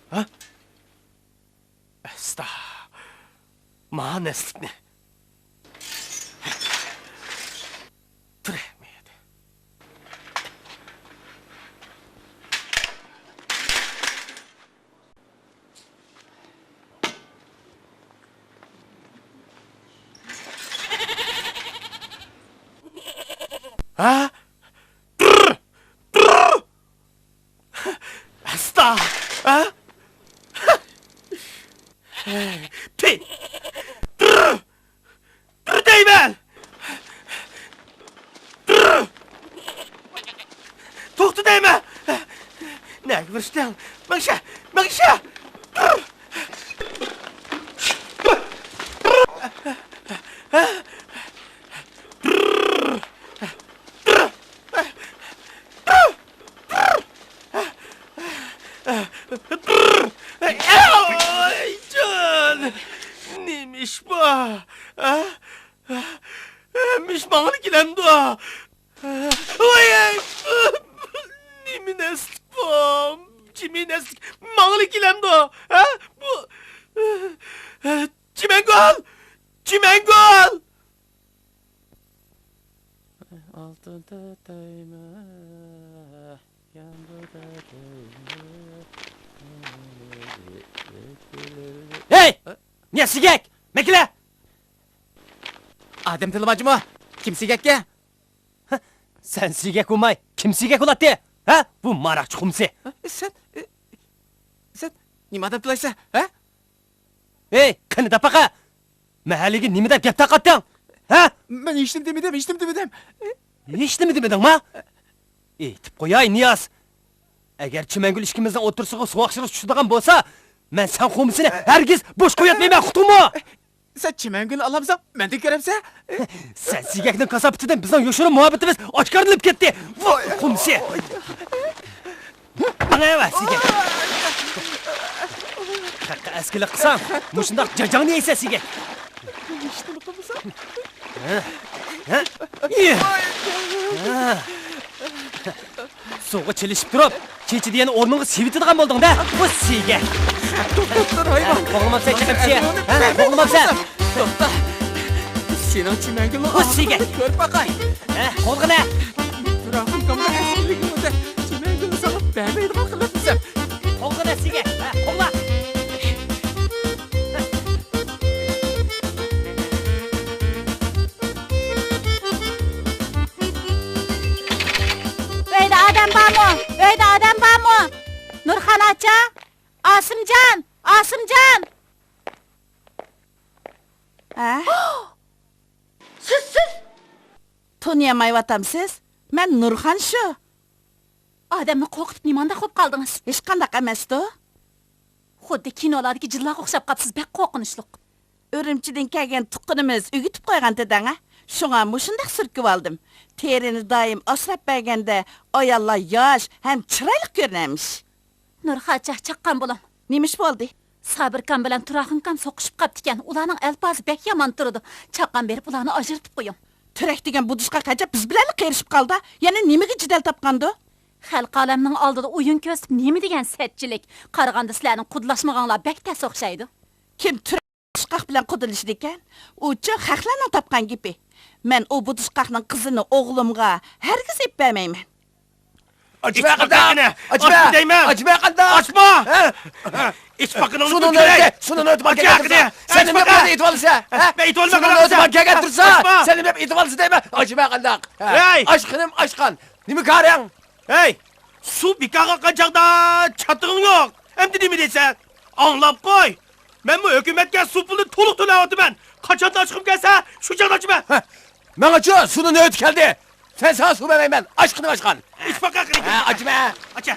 ھە؟ ئەستا. مانا نەسلىكنى. تۇرە، مەيدە. ھە؟ تۇر! تۇر! ئاستا! ھە؟ پى! تۇر! تۇر دەيمەن! تۇر! توختا دەيمەن! نەگە بېرىشتىڭ؟ مېڭىشە! مېڭىشە! تۇر! ئاي جان! نېمە ئىش بۇ؟ ھە؟ ھەممە ئىش ماڭىلا كېلەمدۇ؟ ۋاي! نېمە نەسلىك بۇ؟ جىمى نەسلىك ماڭىلا كېلەمدۇ؟ ھە؟ بۇ، چىمەنگۈل! چىمەنگۈل! ئالتۇن تاتايما، يامغۇر تاتايما. ھەي! نە سىگەك؟ مەكىلە! ئادەم تىلى بار جۇمۇ؟ كىم سىگەككە؟ ھە؟ سەن سىگەك بولماي، كىم سىگەك بولاتتى؟ ھە؟ بۇ ماراقچى خۇمسى. ھە؟ سەن، ئە، سەن نېمە ئادەم تىلايسەن؟ ھە؟ ھەي، قېنى دەپ باقە! مەھەللىگە نېمە دەپ گەپ تارقاتتىڭ؟ ھە؟ مەن ھېچنېمە دېمىدىم، ھېچنېمە دېمىدىم. ھېچنېمە دېمىدىڭما؟ ئېيتىپ قوياي، نىياز. ئەگەر چىمەنگۈل ئىككىمىزنىڭ ئوتتۇرىسىغا سوغۇق شىرە چۈشىدىغان بولسا، مەن سەن خۇمسىنى ھەرگىز بوش قويۇۋەتمەيمەن، ئۇقتۇڭمۇ؟ سەن چىمەنگۈلنى ئالامسەن، مەندىن كۆرەمسەن؟ سەن سىگەكنىڭ كاساپىتىدىن بىزنىڭ يوشۇرۇن مۇھەببىتىمىز ئاشكارىلىنىپ كەتتى. ۋاي خۇمسى! ماڭا ئەۋە سىگەك! خەققە ئەسكىلىك قىلساڭ، مۇشۇنداق جاجاڭنى يەيسەن سىگەك! ھە؟ ھە؟ ھە؟ سۇغا چىلىشىپ تۇرۇپ، كېچىدە يەنە ئورنۇڭغا سېۋىتىدىغان بولدۇڭ-دە، بۇ سىگەك! توختاپ تۇر، ھايۋان! قوغلىمامسەن، چىقىمسىيە! ھە؟ قوغلىمامسەن! توختا! سېنىڭ چىمەنگۈلنىڭ بۇ سىگەك! ئاخىرىنى كۆرۈپ باقاي! ھە، قوغلىغىنە! تۇراخۇنكامغا ئەسكىلىكىڭ ئۆتە، چىمەنگۈلنى ساڭا بەرمەيدىغان قىلىپسەن! قوغلىغىنە سىگەك! ھە، قوغلا! ئۆيدە ئادەم بارمۇ؟ ئۆيدە ئادەم بارمۇ؟ نۇرخان ئاچا! ئاسىمجان! ئاسىمجان! ھە؟ سىز، سىز! تونۇيالمايۋاتامسىز؟ مەن نۇرخان شۇ. ئادەمنى قورقۇتۇپ نېمانداق بولۇپ قالدىڭىز؟ ھېچقانداق ئەمەستۇ. خۇددى كىنولاردىكى جىنلارغا ئوخشاپ قاپسىز، بەك قورقۇنچلۇق. ئۈرۈمچىدىن كەلگەن تۇغقىنىمىز ئۆگىتىپ قويغانتى دەڭە. شۇڭا مۇشۇنداق سۈركىۋالدىم. تېرىنى دائىم ئاسراپ بەرگەندە، ئاياللار ياش ھەم چىرايلىق كۆرۈنەرمىش. نۇرخاچا، چاققان بولۇڭ. نېمە ئىش بولدى؟ سابىركام بىلەن تۇراخۇنكام سوقۇشۇپ قاپتىكەن. ئۇلارنىڭ ئەلپازى بەك يامان تۇرىدۇ. چاققان بېرىپ ئۇلارنى ئاجرىتىپ قويۇڭ. تۈرەك دېگەن بۇدۇشقاق ئەجەب بىز بىلەنلا قېرىشىپ قالدى. يەنە نېمىگە جېدەل تاپقاندۇ؟ خەلق ئالەمنىڭ ئالدىدا ئويۇن كۆرسىتىپ نېمە دېگەن سەتچىلىك؟ قارىغاندا سىلەرنىڭ قۇدىلاشمىغىڭلار بەك تەس ئوخشايدۇ. كىم تۈرەك بۇدۇشقاق بىلەن قۇدىلىشىدىكەن؟ ئۇچۇ خەقلەرنىڭ تاپقان گېپى. مەن ئۇ بۇدۇشقاقنىڭ قىزىنى ئوغلۇمغا ھەرگىز ئېلىپ بەرمەيمەن. ئاچما قانداق؟ ئاچما! ئاچما دەيمەن! ئاچما قانداق؟ ئاچما! ھە؟ ئىچ پاقىنىڭنى سۇنى بىر كۆرەي! سۇنى ئۆتۈپ ئاچما كەلگەن تۇرسا! سەن نېمە بىلەن ئېتىۋالىسەن؟ ھە؟ مەن ئېتىۋالماي قالامسەن! سۇنى ئۆتۈپ كەلگەن تۇرسا! ئاچما! سەن نېمە ئېتىۋالىسەن دەيمەن! ئاچما قانداق؟ ھە؟ ھەي! ئاشقىنىم ئاشقان! نېمە كارىڭ؟ ھەي! سۇ بىكارغا ئاققان چاغدا چاتىقىڭ يوق! ئەمدى نېمە دەيسەن؟ ئاڭلاپ قوي! مەنمۇ ھۆكۈمەتكە سۇ پۇلىنى تولۇق تۆلەۋاتىمەن! قاچاندا ئاچقۇم كەلسە، شۇ چاغدا ئاچىمەن! ھە! ماڭىچۇ سۇنىڭ نۆۋىتى كەلدى! سەن ساڭا سۇ بەرمەيمەن، ئاشقىنىم ئاشقان. ئىچ پاقا قىلىڭ. ھە، ئاچىمەن. ئاچا.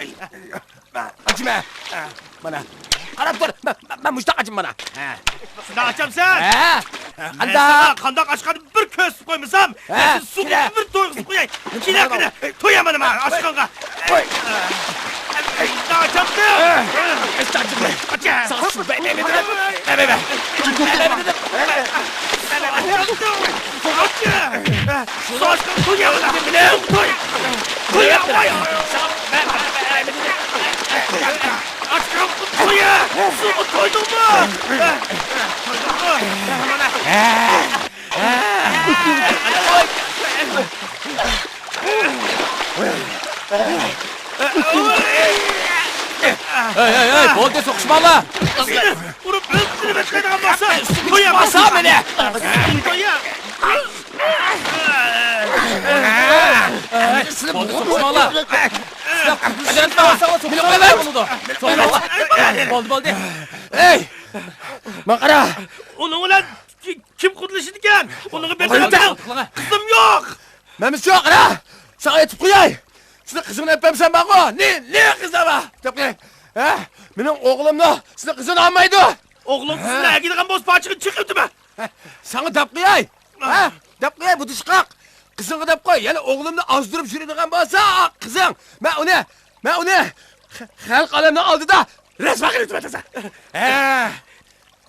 ئاچىمەن. مانا. قاراپ تۇر. مەن، مەن، مەن مۇشتاق ئاچىمەن مانا. ھە. شۇنداق ئاچامسەن؟ ھە. مەن قانداق؟ ساڭا قانداق ئاچقاننى بىر كۆرسىتىپ قويمىسام، ھە، سېنى سۇغا بىر تويغۇزۇپ قوياي. كېلە، كېلە. توياي مانا، مانا ئاچقانغا. قوي. شۇنداق ئاچامسەن؟ ئاچا. ساڭا سۇ بەرمەيمەن دېدىم. بەرمەيمەن. بەرمەيمەن دېدىم. ھەي، ھەي، ھەي، بولدى، سوقۇشماڭلار! ئۇرۇپ ئۆلتۈرۈۋەتمەيدىغان بولسا، قويا باسا مېنى! قويا! بولدى، سوقۇشماڭلار! بولدى، بولدى. ھەي! ماڭا قارا! ئۇنىڭ بىلەن كىم قۇدىلىشىدىكەن؟ ئۇنىڭغا بېرىدىغان قىزىم يوق! مەنمۇ شۇ، قارا! ساڭا ئېيتىپ قوياي! سېنىڭ قىزىڭنى ئېلىپ بەرمىسەم بارغۇ، نى، نى قىزلار بار! دەپ قوياي! ھە؟ مېنىڭ ئوغلۇمنى سېنىڭ قىزىڭ ئالمايدۇ! ئوغلۇم قىزىنى ئەگىدىغان بولسا پاچىقىنى چېقىۋېتىمەن! ھە، ساڭا دەپ قوياي! ھە؟ دەپ قوياي، بۇدۇشقاق! قىزىڭغا دەپ قوي، يەنە ئوغلۇمنى ئازدۇرۇپ يۈرىدىغان بولسا، قىزىڭ! مەن ئۇنى، مەن ئۇنى خەلق ئالەمنىڭ ئالدىدا رەسۋا قىلىۋېتىمەن تازا! ھە!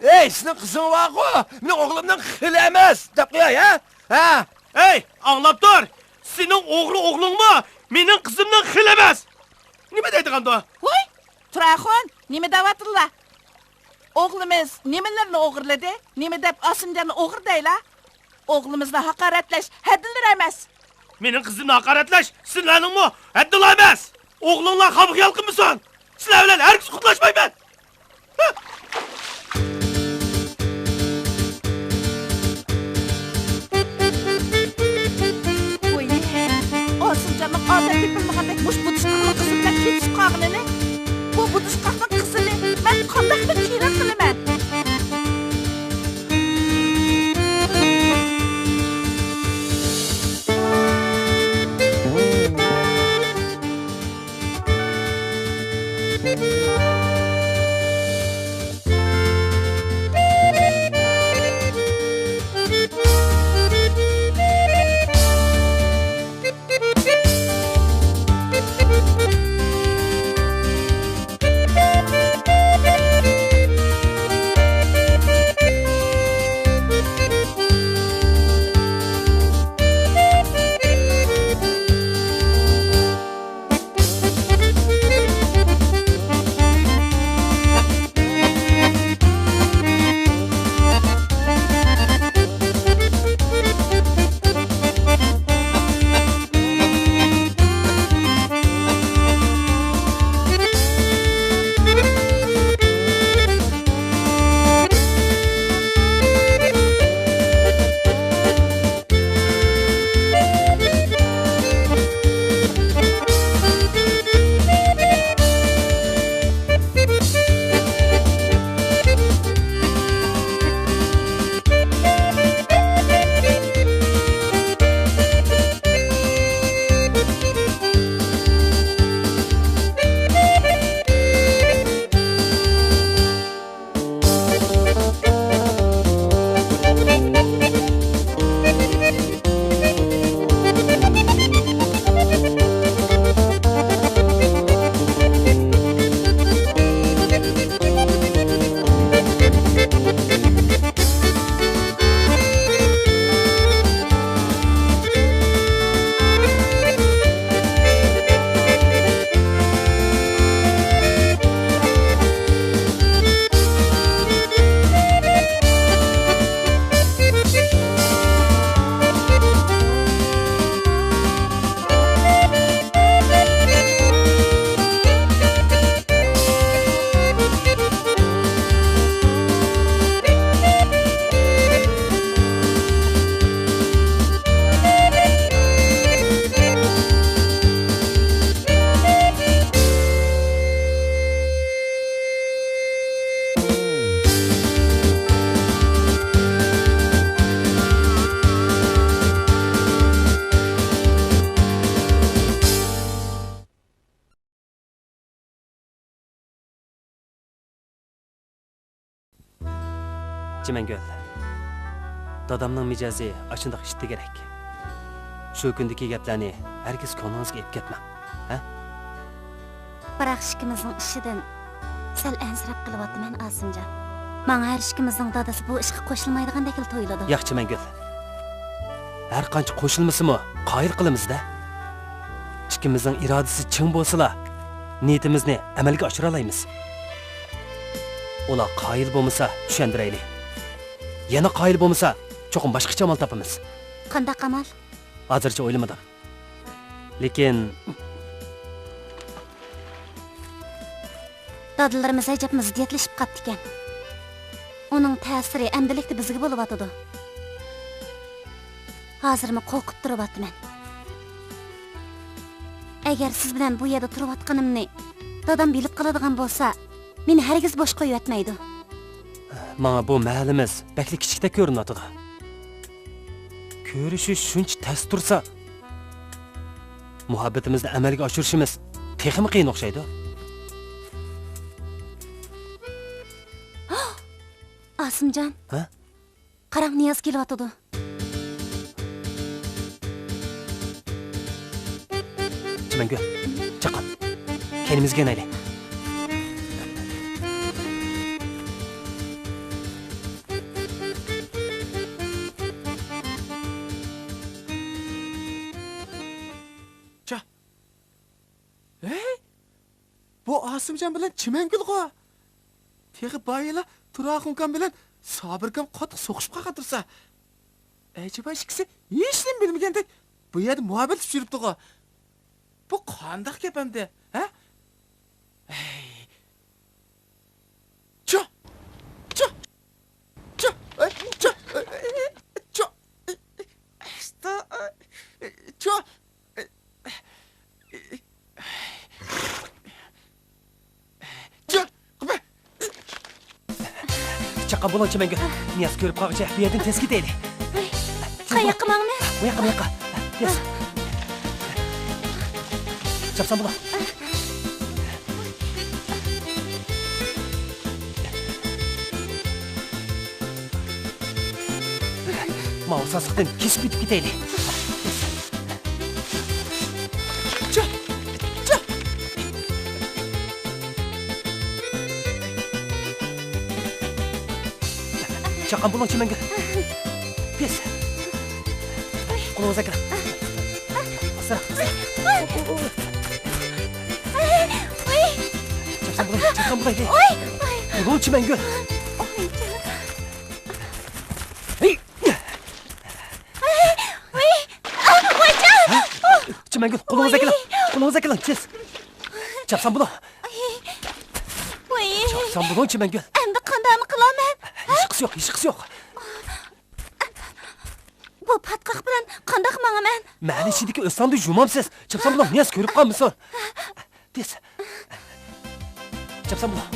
ھەي، سېنىڭ قىزىڭ بارغۇ، مېنىڭ ئوغلۇمنىڭ خېلى ئەمەس، دەپ قوياي، ھە؟ ھە؟ ھەي، ئاڭلاپ تۇر! سېنىڭ ئوغرى ئوغلۇڭمۇ مېنىڭ قىزىمنىڭ خېلى ئەمەس! نېمە دەيدىغاندۇ؟ ۋوي، تۇراخۇن، نېمە دەۋاتىدىلا؟ ئوغلىمىز نېمىلەرنى ئوغرىلىدى؟ نېمە دەپ ئاسىمجاننى ئوغرى دەيلا؟ ئوغلىمىزنى ھاقارەتلەش ھەددىلىرى ئەمەس. مېنىڭ قىزىمنى ھاقارەتلەش سىلەرنىڭمۇ ھەددىڭلار ئەمەس! ئوغلۇڭلار خام خىيال قىلمىسۇن! سىلەر بىلەن ھەرگىز قۇتلاشمايمەن! ۋوي، ئاسىمجاننىڭ ئادەم بىلمىگەندەك مۇشۇ بۇدۇشقاقنىڭ قىزى بىلەن كېتىشىپ قالغىنىنى، بۇ بۇدۇشقاقنىڭ قىزىنى مەن قانداقمۇ كېلىن قىلىمەن؟ مەنگۈل، دادامنىڭ مىجەزى ئاشۇنداق ئىتتىگرەك. شۇ كۈندىكى گەپلەرنى ھەرگىز كۆڭلىڭىزگە ئېلىپ كەتمەڭ، ھە؟ بىراق ئىككىمىزنىڭ ئىشىدىن سەل ئەنسىرەپ قېلىۋاتىمەن، ئاسىمجان. ماڭا ھەر ئىككىمىزنىڭ دادىسى بۇ ئىشقا قوشۇلمايدىغاندەكلا تۇيۇلىدۇ. ياق، چىمەنگۈل. ھەر قانچە قوشۇلمىسىمۇ، قايىل قىلىمىز-دە. ئىككىمىزنىڭ ئىرادىسى چىڭ بولسىلا، نىيىتىمىزنى ئەمەلگە ئاشۇرالايمىز. ئۇلار قايىل بولمىسا، چۈشەندۈرەيلى. يەنە قايىل بولمىسا، چوقۇم باشقىچە ئامال تاپىمىز. قانداق ئامال؟ ھازىرچە ئويلىمىدىم. لېكىن، دادىلىرىمىز ئەجەبمۇ زىددىيەتلىشىپ قاپتىكەن. ئۇنىڭ تەسىرى ئەمدىلىكتە بىزگە بولۇۋاتىدۇ. ھازىرمۇ قورقۇپ تۇرۇۋاتىمەن. ئەگەر سىز بىلەن بۇ يەردە تۇرۇۋاتقىنىمنى دادام بىلىپ قالىدىغان بولسا، مېنى ھەرگىز بوش قويۇۋەتمەيدۇ. ماڭا بۇ مەھەللىمىز بەكلا كىچىكتەك كۆرۈنۈۋاتىدۇ. كۆرۈشۈش شۇنچە تەس تۇرسا، مۇھەببىتىمىزنى ئەمەلگە ئاشۇرۇشىمىز تېخىمۇ قىيىن ئوخشايدۇ. ئاسىمجان. ھە؟ قاراڭ، نىياز كېلىۋاتىدۇ. چىمەنگۈل، چاققان. كەينىمىزگە يانايلى. چا. ھەي! بۇ ئاسىمجان بىلەن چىمەنگۈلغۇ. تېخى بايىلا تۇراخۇنكام بىلەن سابىركام قاتتىق سوقۇشۇپ قالغان تۇرسا. ئەجەبا ئىككىسى ھېچنېمە بىلمىگەندەك بۇ يەردە مۇھەببەتلىشىپ يۈرۈپتىغۇ. بۇ قانداق گەپ ئەمدى، ھە؟ ھەي. چۇ! چۇ! چۇ! چۇ! چۇ! چۇ! چاققان بولۇڭ، چىمەنگۈل. نىياز كۆرۈپ قالغۇچە بۇ يەردىن تېز كېتەيلى. قاياققا ماڭىمىز؟ بۇ ياققا، بۇ ياققا. تېز. چاپسان بولۇڭ. ماۋۇ ساسلىقتىن كېسىپ ئۆتۈپ كېتەيلى. چا! چا! چاققان بولۇڭ، چىمەنگۈل. تېز. قولىڭىزنى ئەكىلىڭ. ئاستا. چاپسان بولۇڭ، چاپسان بولۇڭ. بولۇڭ، چىمەنگۈل. چىمەنگۈل، قولىڭىزنى ئەكىلىڭ. قولىڭىزنى ئەكىلىڭ، تېز. چاپسان بولۇڭ. چاپسان بولۇڭ، چىمەنگۈل. ئەمدى قانداقمۇ قىلامەن؟ ھېچقىسى يوق، ھېچقىسى يوق. بۇ پاتقاق بىلەن قانداق ماڭىمەن؟ مەھەللە ئىچىدىكى ئۆستەڭدە يۇمامسىز. چاپسان بولۇڭ، نىياز كۆرۈپ قالمىسۇن. تېز. چاپسان بولۇڭ.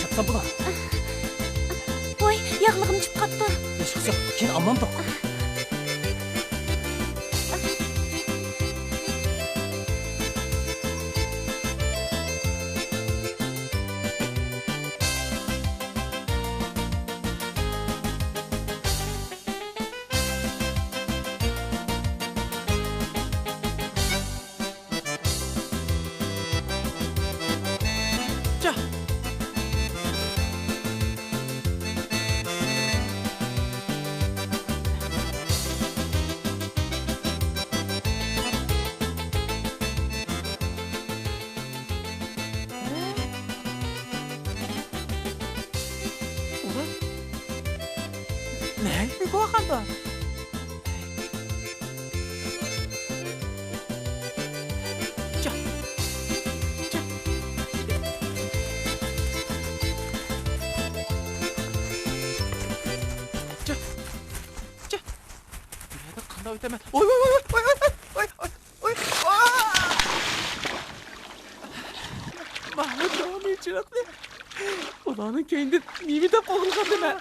چاپسان بولۇڭ. ۋاي، ياغلىقىم چۈشۈپ قاپتۇ. ھېچقىسى يوق، كېيىن ئالمامدۇق. نەگە بارغاندا؟ دەمە. ۋاي، ۋاي، ۋاي. مەھمۇد داۋامى چىراغنى. ئۇلارنىڭ كەينىدىن نېمە دەپ قوغلىغان دەمە.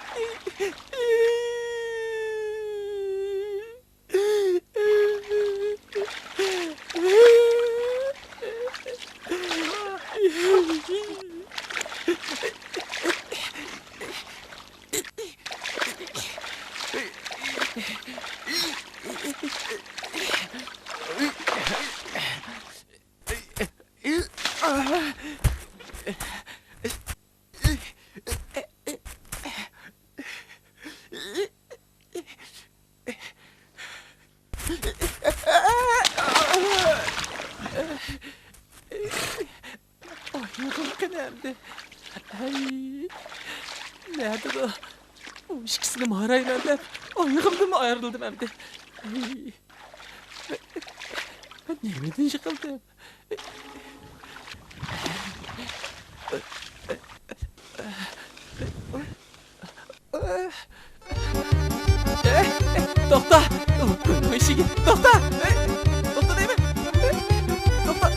ئايىغىم قېنى ئەمدى؟ ھەي، نەدىدۇ؟ ئۇ ئىككىسىنى مارايمەن دەپ، ئايىغىمدىنمۇ ئايرىلدىم ئەمدى. ھەي، مەن نېمىدىن يىقىلدىم؟ توختا! ئۆينىڭ ئىشىكى! توختا! توختا دەيمەن! توختا!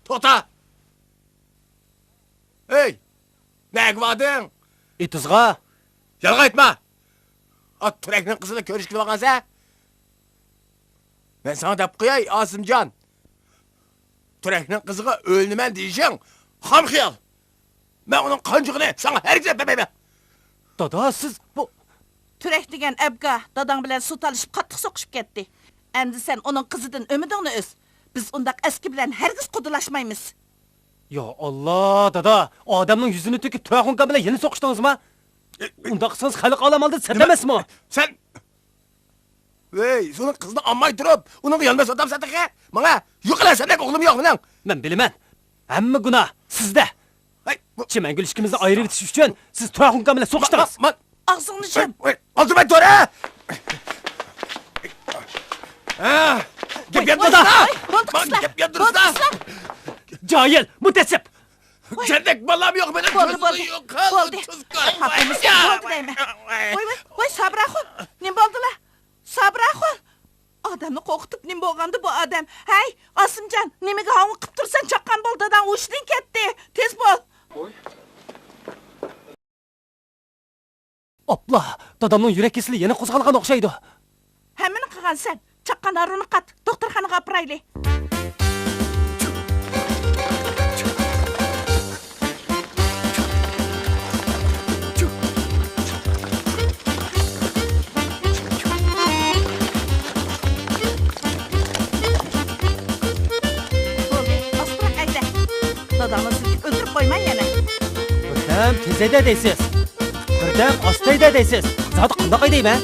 توختا! ھەي! نەگە باردىڭ؟ ئېتىزغا. يالغان ئېيتما! ئا، تۈرەكنىڭ قىزىنى كۆرۈشكىلى بارغانسەن؟ مەن ساڭا دەپ قوياي، ئاسىمجان. تۈرەكنىڭ قىزىغا ئۆيلىنىمەن دېيىشىڭ خام خىيال. مەن ئۇنىڭ قانچىغىنى ساڭا ھەرگىز ئەپ بەرمەيمەن. دادا، سىز بۇ... تۈرەك دېگەن ئەبگا داداڭ بىلەن سۇ تالىشىپ قاتتىق سوقۇشۇپ كەتتى. ئەمدى سەن ئۇنىڭ قىزىدىن ئۈمىدىڭنى ئۈز. بىز ئۇنداق ئەسكى بىلەن ھەرگىز قۇدىلاشمايمىز. يا ئاللا، دادا، ئادەمنىڭ يۈزىنى تۆكۈپ تۇراخۇنكام بىلەن يەنە سوقۇشتىڭىزما؟ ئۇنداق قىلسىڭىز خەلق ئالەم ئالدىدا سەت ئەمەسمۇ؟ سەن ۋەي، شۇنىڭ قىزىنى ئالماي تۇرۇپ، ئۇنىڭغا يالماس ئاتامسەن تېخى؟ ماڭا يوقىلا، سەندەك ئوغلۇم يوق مېنىڭ. مەن بىلىمەن. ھەممە گۇناھ سىزدە. ھەي، بۇ چىمەنگۈل ئىككىمىزنى ئايرىۋېتىش ئۈچۈن سىز تۇراخۇنكام بىلەن سوقۇشتىڭىز. ما، ما، ما. ئاغزىڭنى يۇم. ۋەي، ۋەي، ئالدىرىماي تۇر، ھە! ھە! گەپ ياندۇرسا! ۋەي، بولدى قىزلار. گەپ ياندۇرسا! بولدى قىزلار. جاھىل، مۇتەئەسسىپ! سەندەك بالام يوق مېنىڭ. بولدى، بولدى، بولدى. خاپىمىز بولدى دەيمەن. ۋاي، ۋاي، ۋاي، سابىراخۇن، نېمە بولدىلا؟ سابىراخۇن! ئادەمنى قورقۇتۇپ نېمە بولغاندى بۇ ئادەم؟ ھەي، ئاسىمجان، نېمىگە ھاڭۋېقىپ تۇرسەن؟ چاققان بول، داداڭ ھوشىدىن كەتتى. تېز بول. ئاپلا، دادامنىڭ يۈرەك كېسىلى يەنە قوزغالغان ئوخشايدۇ. ھەممىنى قىلغانسەن. چاققان ھارۇننى قات، دوختۇرخانىغا ئاپىرايلى. بولدى، ئاستىراق ھەيدە. داداڭنى سىلكىپ ئۆلتۈرۈپ قويماي يەنە. بىردەم تېز ھەيدە دەيسىز، بىردەم ئاستا ھەيدە دەيسىز. زادى قانداق ھەيدەيمەن؟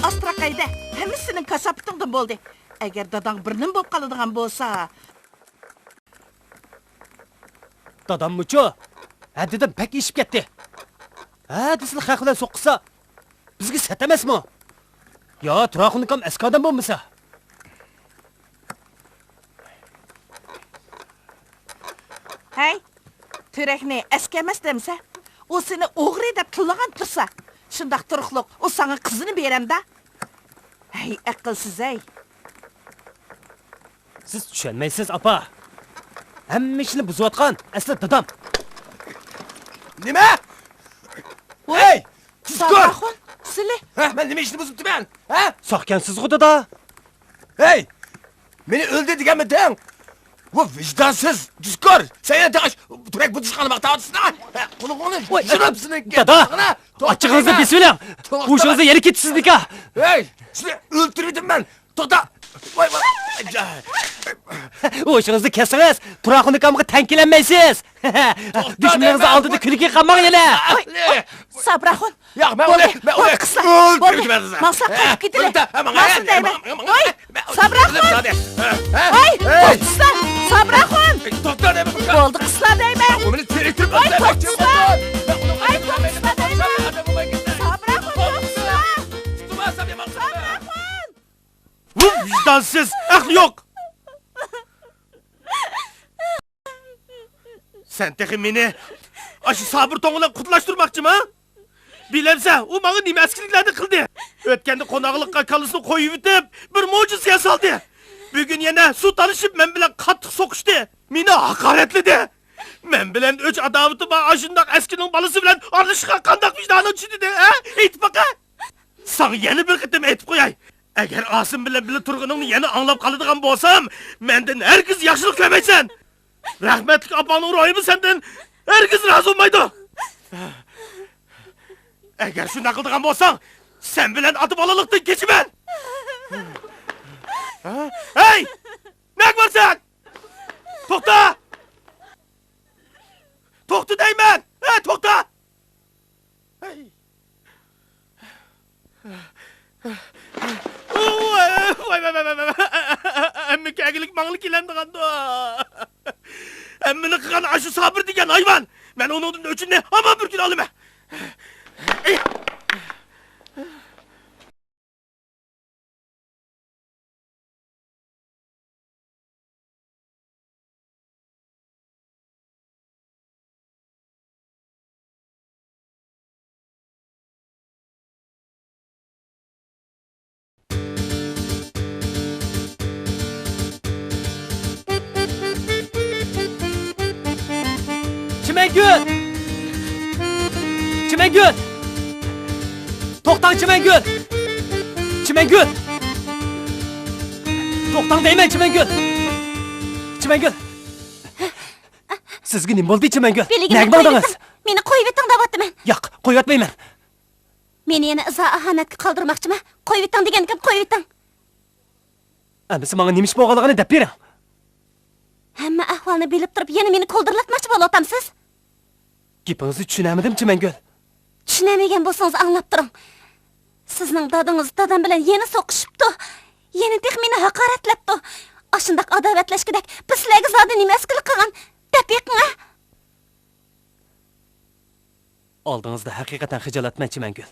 ئاستىراق ھەيدە، ھەممىسى سېنىڭ كاساپىتىڭدىن بولدى. ئەگەر داداڭ بىر نېمە بولۇپ قالىدىغان بولسا. داداممۇچۇ ھەددىدىن بەك ئېشىپ كەتتى. ھە دېسىلا خەق بىلەن سوقۇشسا، بىزگە سەت ئەمەسمۇ؟ يا تۇراخۇن ئاكام ئەسكى ئادەم بولمىسا؟ ھەي، تۈرەكنى ئەسكى ئەمەس دەمسە؟ ئۇ سېنى ئوغرى دەپ تىللىغان تۇرسا، شۇنداق تۇرۇقلۇق ئۇ ساڭا قىزىنى بېرەمدا؟ ھەي، ئەقىلسىز ھەي! سىز چۈشەنمەيسىز، ئاپا. ھەممە ئىشنى بۇزۇۋاتقان ئەسلى دادام. نېمە؟ ۋاي، ھەي، تۇزكور! سابىراخۇن، سىلى. ھە، مەن نېمە ئىشنى بۇزۇپتىمەن؟ ھە؟ ساقكەنسىزغۇ، دادا. ھەي، مېنى ئۆلدۈر دېگەنمىدىڭ؟ ۋە ۋىجدانسىز، تۇزكور! سەن يەنە تاش تۈرەك بۇزۇشقا ماختاۋاتىسەن. ھە، قۇلىقىڭنى ۋاي، يىرىپ سېنىڭ دادا، ئاچچىقىڭىزنى بېسىۋېلىڭ. ھوشىڭىزنى يەنە كېتىسىز نىكاھ. ھەي، سېنى ئۆلتۈرۈۋېتىمەن. توختا! ۋاي، ۋاي! ھوشىڭىزنى كەسسىڭىز، تۇراخۇن ئاكامغا تەڭ كېلەلمەيسىز. دۈشمىنىڭىزنىڭ ئالدىدا كۈلكىگە قالماڭ يەنە. ۋاي، ۋاي! سابىراخۇن! ياق، مەن ئۇنى، بولدى، مەن ئۇنى بولدى قىزلار، بولدى. ئۆلتۈرمەيمەن. ماڭسىلەر، قايتىپ كېتىلى. ماڭسىلەر دەيمەن. ۋاي، سابىراخۇن! ۋاي، توختىسىلا، سابىراخۇن! توختا دەيمەن. بولدى قىزلار دەيمەن. ۋاي، توختىسىلا! ۋاي، توختىسىلا دەيمەن. سابىراخۇن، توختىسىلا! سابىراخۇن! سەن تېخى مېنى ئاشۇ سابىر توڭ بىلەن قۇدلاشتۇرماقچىما؟ بىلەمسەن، ئۇ ماڭا نېمە ئەسكىلىكلەرنى قىلدى؟ ئۆتكەندە قوناقلىققا كاللىسىنى قويۇۋېتىپ، بىر مۇجىزە ياسالدى. بۈگۈن يەنە سۇ تالىشىپ، مەن بىلەن قاتتىق سوقۇشتى. مېنى ھاقارەتلىدى. مەن بىلەن ئۆچ ئاداۋىتى بار ئاشۇنداق ئەسكىنىڭ بالىسى بىلەن ئارىلىشىشقا قانداق ۋىجدانىڭ چىدىدى، ھە؟ ئېيتىپ باقە! ساڭا يەنە بىر قېتىم ئېيتىپ قوياي. ئەگەر ئاسىم بىلەن بىللە تۇرغىنىڭنى يەنە ئاڭلاپ قالىدىغان بولسام، مەندىن ھەرگىز ياخشىلىق كۆرمەيسەن. رەھمەتلىك ئاپاڭنىڭ روھىمۇ سەندىن ھەرگىز رازى بولمايدۇ. ئەگەر شۇنداق قىلىدىغان بولساڭ، سەن بىلەن ئاتا بالىلىقتىن كېچىمەن. ھەي! نەگە بارىسەن؟ توختا! توختا دەيمەن! ھە، توختا! ھەي! ۋاي، ۋاي، ۋاي، ۋاي، ۋاي. ھەممە كەگىلىك ماڭىلا كېلەمدىغاندۇ؟ ھەممىنى قىلغان ئاشۇ سابىر دېگەن ھايۋان. مەن ئۇنىڭدىن ئۆچۈمنى ھامان بىر كۈن ئالىمەن. چىمەنگۈل! چىمەنگۈل! توختاڭ، چىمەنگۈل! چىمەنگۈل! توختاڭ دەيمەن، چىمەنگۈل! چىمەنگۈل! سىزگە نېمە بولدى، چىمەنگۈل؟ بىلگىنىم، نەگە ماڭدىڭىز؟ قويۇۋېتىڭ. مېنى قويۇۋېتىڭ دەۋاتىمەن. ياق، قويۇۋەتمەيمەن. مېنى يەنە ئىزا-ئاھانەتكە قالدۇرماقچىما؟ قويۇۋېتىڭ دېگەنكىم، قويۇۋېتىڭ. ئەمىسە ماڭا نېمە ئىش بولغانلىقىنى دەپ بېرىڭ. ھەممە ئەھۋالنى بىلىپ تۇرۇپ، يەنە مېنى كولدۇرلاتماقچى بولۇۋاتامسىز؟ گېپىڭىزنى چۈشىنەلمىدىم، چىمەنگۈل. چۈشىنەلمىگەن بولسىڭىز، ئاڭلاپ تۇرۇڭ. سىزنىڭ دادىڭىز دادام بىلەن يەنە سوقۇشۇپتۇ. يەنە تېخى مېنى ھاقارەتلەپتۇ. ئاشۇنداق ئاداۋەتلەشكۈدەك بىز سىلەرگە زادى نېمە ئەسكىلىك قىلغان؟ دەپ بېقىڭە. ئالدىڭىزدا ھەقىقەتەن خىجالەتمەن، چىمەنگۈل.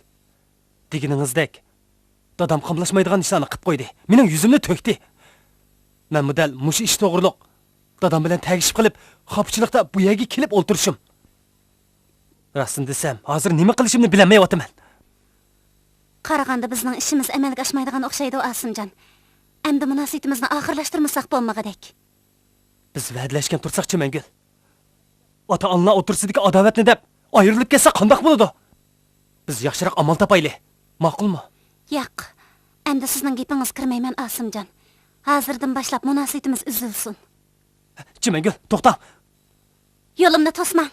دېگىنىڭىزدەك، دادام قاملاشمايدىغان ئىشلارنى قىپ قويدى. مېنىڭ يۈزۈمنى تۆكتى. مەنمۇ دەل مۇشۇ ئىش توغرۇلۇق دادام بىلەن تەگىشىپ قېلىپ، خاپىچىلىقتا بۇ يەرگە كېلىپ ئولتۇرۇشۇم. راستىنى دېسەم، ھازىر نېمە قىلىشىمنى بىلەلمەيۋاتىمەن. قارىغاندا بىزنىڭ ئىشىمىز ئەمەلگە ئاشمايدىغان ئوخشايدۇ، ئاسىمجان. ئەمدى مۇناسىۋىتىمىزنى ئاخىرلاشتۇرمىساق بولمىغۇدەك. بىز ۋەدىلەشكەن تۇرساق، چىمەنگۈل، ئاتا-ئانىلار ئوتتۇرىسىدىكى ئاداۋەتنى دەپ ئايرىلىپ كەتسەك قانداق بولىدۇ؟ بىز ياخشىراق ئامال تاپايلى. ماقۇلمۇ؟ ياق. ئەمدى سىزنىڭ گېپىڭىزگە كىرمەيمەن، ئاسىمجان. ھازىردىن باشلاپ مۇناسىۋىتىمىز ئۈزۈلسۇن. چىمەنگۈل، توختاڭ! يولۇمنى توسماڭ!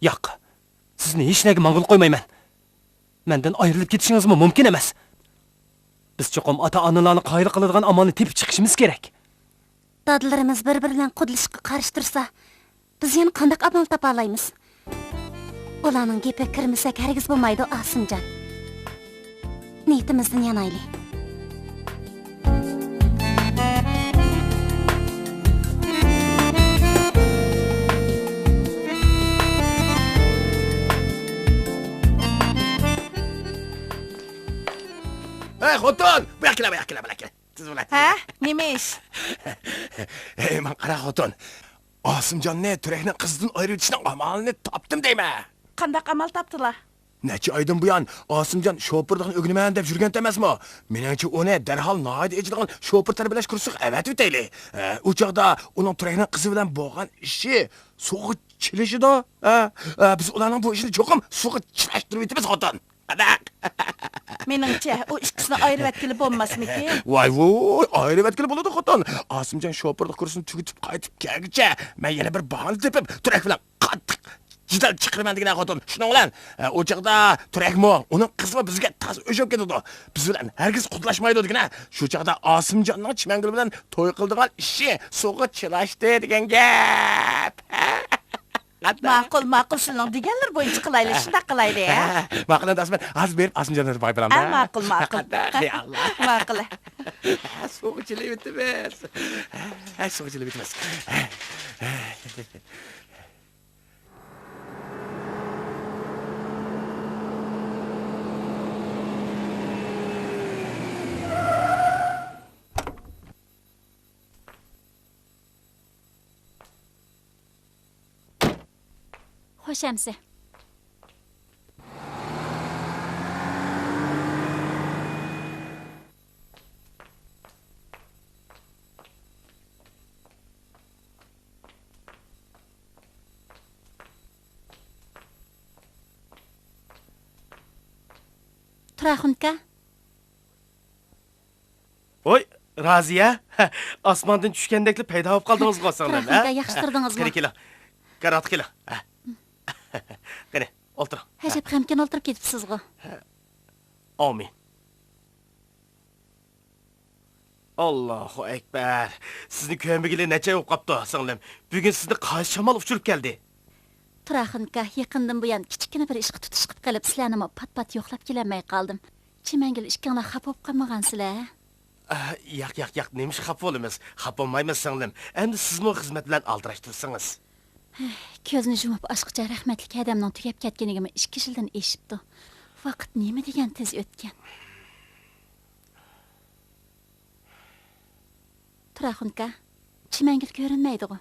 ياق. سىزنى ھېچنەگە ماڭغىلى قويمايمەن. مەندىن ئايرىلىپ كېتىشىڭىزمۇ مۇمكىن ئەمەس. بىز چوقۇم ئاتا-ئانىلارنى قايىل قىلىدىغان ئامالنى تېپىپ چىقىشىمىز كېرەك. دادىلىرىمىز بىر-بىرى بىلەن قۇدىلىشىشقا قارشى تۇرسا، بىز يەنە قانداق ئامال تاپالايمىز؟ ئۇلارنىڭ گېپىگە كىرمىسەك ھەرگىز بولمايدۇ، ئاسىمجان. نىيىتىمىزدىن يانايلى. ھەي، خوتۇن! بۇياققا كېلە، بۇياققا كېلە، بۇياققا كېلە. تېز بول. ھە؟ نېمە ئىش؟ ھەي، ماڭا قارا، خوتۇن. ئاسىمجاننى تۈرەكنىڭ قىزىدىن ئايرىۋېتىشنىڭ ئامالىنى تاپتىم دەيمەن. قانداق ئامال تاپتىلا؟ نەچچە ئايدىن بۇيان ئاسىمجان شوپۇرلۇقنى ئۆگىنىمەن دەپ يۈرگەنتى ئەمەسمۇ؟ مېنىڭچە، ئۇنى دەرھال ناھايىتى ئېچىلغان شوپۇر تەربىيەلەش كۇرسىغا ئەۋەتىۋېتەيلى. ھە، ئۇ چاغدا ئۇنىڭ تۈرەكنىڭ قىزى بىلەن بولغان ئىشى سۇغا چىلىشىدۇ. ھە، ھە، بىز ئۇلارنىڭ بۇ ئىشىنى چوقۇم سۇغا چىلاشتۇرۇۋېتىمىز، خوتۇن. قانداق؟ مېنىڭچە، ئۇ ئىككىسىنى ئايرىۋەتكىلى بولماسمىكىن؟ ۋاي ۋۇي، ئايرىۋەتكىلى بولىدۇ، خوتۇن. ئاسىمجان شوپۇرلۇق كۇرسىنى تۈگىتىپ قايتىپ كەلگۈچە، مەن يەنە بىر باھانە تېپىپ، تۈرەك بىلەن قاتتىق جېدەل چىقىرىمەن دېگىنە، خوتۇن. شۇنىڭ بىلەن، ئە، ئۇ چاغدا تۈرەكمۇ، ئۇنىڭ قىزىمۇ بىزگە تازا ئۆچ بولۇپ كېتىدۇ. بىز بىلەن ھەرگىز قۇدلاشمايدۇ دېگىنە. شۇ چاغدا ئاسىمجاننىڭ چىمەنگۈل بىلەن توي قىلىدىغان ئىشى سۇغا چىلاشتى دېگەن گەپ. ماقۇل، ماقۇل، سىلىنىڭ دېگەنلىرى بويىچە قىلايلى، شۇنداق قىلايلى، ھە؟ ماقۇل، ئەمدى ئاسىمجان، ھازىر بېرىپ ئاسىمجاننى باي بىلەمدە. ھە، ماقۇل، ماقۇل. قانداق، يا ئاللا. ماقۇل. سۇغا چىلىۋېتىمىز. ھە، سۇغا چىلىۋېتىمىز. خوش ئەمىسە. تۇر ئاخۇنكا. ۋوي، رازىيە، ئاسماندىن چۈشكەندەكلا پەيدا بولۇپ قالدىڭىزغۇ سىڭلىم، ھە؟ تۇر ئاخۇنكا، ياخشى تۇردىڭىزمۇ؟ قېنى كېلىڭ، كاراتقا كېلىڭ. ھە. قېنى، ئولتۇرۇڭ. ھە. ئەجەب غەمكىن ئولتۇرۇپ كېتىپسىزغۇ. ھە. ئامىن. ئاللاھۇ ئەكبەر! سىزنى كۆرمىگىلى نەچچە ئاي بولۇپ قاپتۇ، سىڭلىم. بۈگۈن سىزنى قايسى شامال ئۇچۇرۇپ كەلدى؟ تۇر ئاخۇنكا، يېقىندىن بۇيان كىچىككىنە بىر ئىشقا تۇتۇشۇپ قېلىپ، سىلەرنىمۇ پات-پات يوقلاپ كېلەلمەي قالدىم. چىمەنگۈل، ئىككىڭلار خاپا بولۇپ قالمىغانسىلەر؟ ئاھ، ياق، ياق، ياق، نېمىشقا خاپا بولىمىز؟ خاپا بولمايمىز، سىڭلىم. ئەمدى سىزمۇ خىزمەت بىلەن ئالدىراش تۇرسىڭىز. كۆزنى يۇمۇپ ئاچقۇچە رەھمەتلىك ھەدەمنىڭ تۈگەپ كەتكىنىگىمۇ ئىككى يىلدىن ئېشىپتۇ. ۋاقىت نېمە دېگەن تېز ئۆتكەن. تۇر ئاخۇنكا، چىمەنگۈل كۆرۈنمەيدىغۇ؟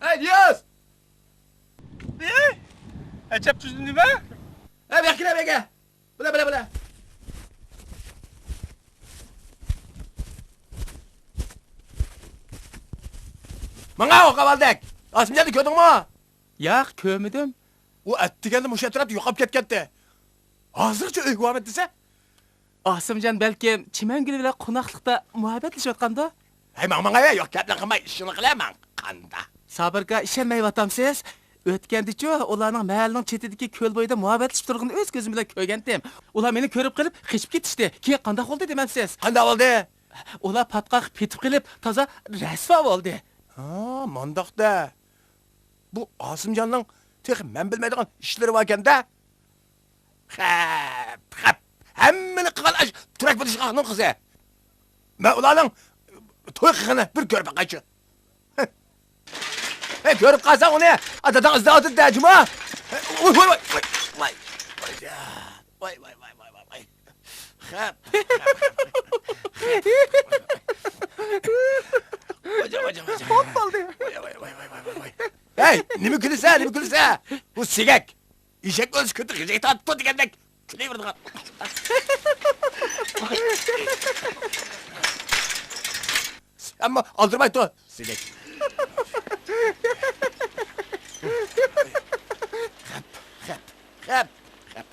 ھەي، نىياز! نېمە؟ ئەجەب تۈزدى نېمە؟ ھە، بۇياققا كېلە، بۇياققا. بىلە، بىلە، بىلە. ماڭا ئوقۇۋالدىك. ئاسىمجاننى كۆردۈڭمۇ؟ ياق، كۆرمىدىم. ئۇ ئەتىگەندە مۇشۇ ئەتراپتا يوقاپ كەتكەنتى. ھازىرغىچە ئۆيگە بارمىدى دېسە؟ ئاسىمجان بەلكىم چىمەنگۈل بىلەن قوناقلىقتا مۇھەببەتلىشىۋاتقاندۇ؟ ھەي، ماڭ، ماڭ، ھەي، يوق گەپنى قىلماي، ئىشىڭنى قىلە، ماڭ، قاندا. سابىركا، ئىشەنمەيۋاتامسىز؟ ئۆتكەندىچۇ، ئۇلارنىڭ مەھەللىنىڭ چېتىدىكى كۆل بويىدا مۇھەببەتلىشىپ تۇرغىنىنى ئۆز كۆزۈم بىلەن كۆرگەنتىم. ئۇلار مېنى كۆرۈپ قېلىپ، قېچىپ كېتىشتى. كېيىن قانداق بولدى دېمەمسىز؟ قانداق بولدى؟ ئۇلار پاتقاق پېتىپ قېلىپ، تازا رەسۋا بولدى. ھا، مانداق-دە. بۇ ئاسىمجاننىڭ تېخى مەن بىلمەيدىغان ئىشلىرى باركەن-دە. خەپ، خەپ. ھەممىنى قىلغان ئاش تۈرەك پادىشاھنىڭ قىزى. مەن ئۇلارنىڭ توي قىلغىنىنى بىر كۆرۈپ باقايچۇ. ھەي، كۆرۈپ قالساڭ ئۇنى، داداڭ ئىزدەۋاتىدۇ-دە، جۇما. ۋاي، ۋاي، ۋاي، ۋاي، ۋاي. ۋاي، ۋاي، ۋاي، ۋاي، ۋاي، ۋاي. خەپ، خەپ، خەپ. ۋاجا، ۋاجا، ۋاجا. خوپ بولدى. ۋاي، ۋاي، ۋاي، ۋاي، ۋاي، ۋاي. ھەي، نېمە كۈلىسە، نېمە كۈلىسە؟ بۇ سېگەك. ئېشەك ئۆلسە كۆتى غىجەك تارتىپتۇ دېگەندەك كۈلۈۋېرىدىغان. ئەمما ئالدىرىماي تۇر، سېگەك. خەپ، خەپ، خەپ، خەپ.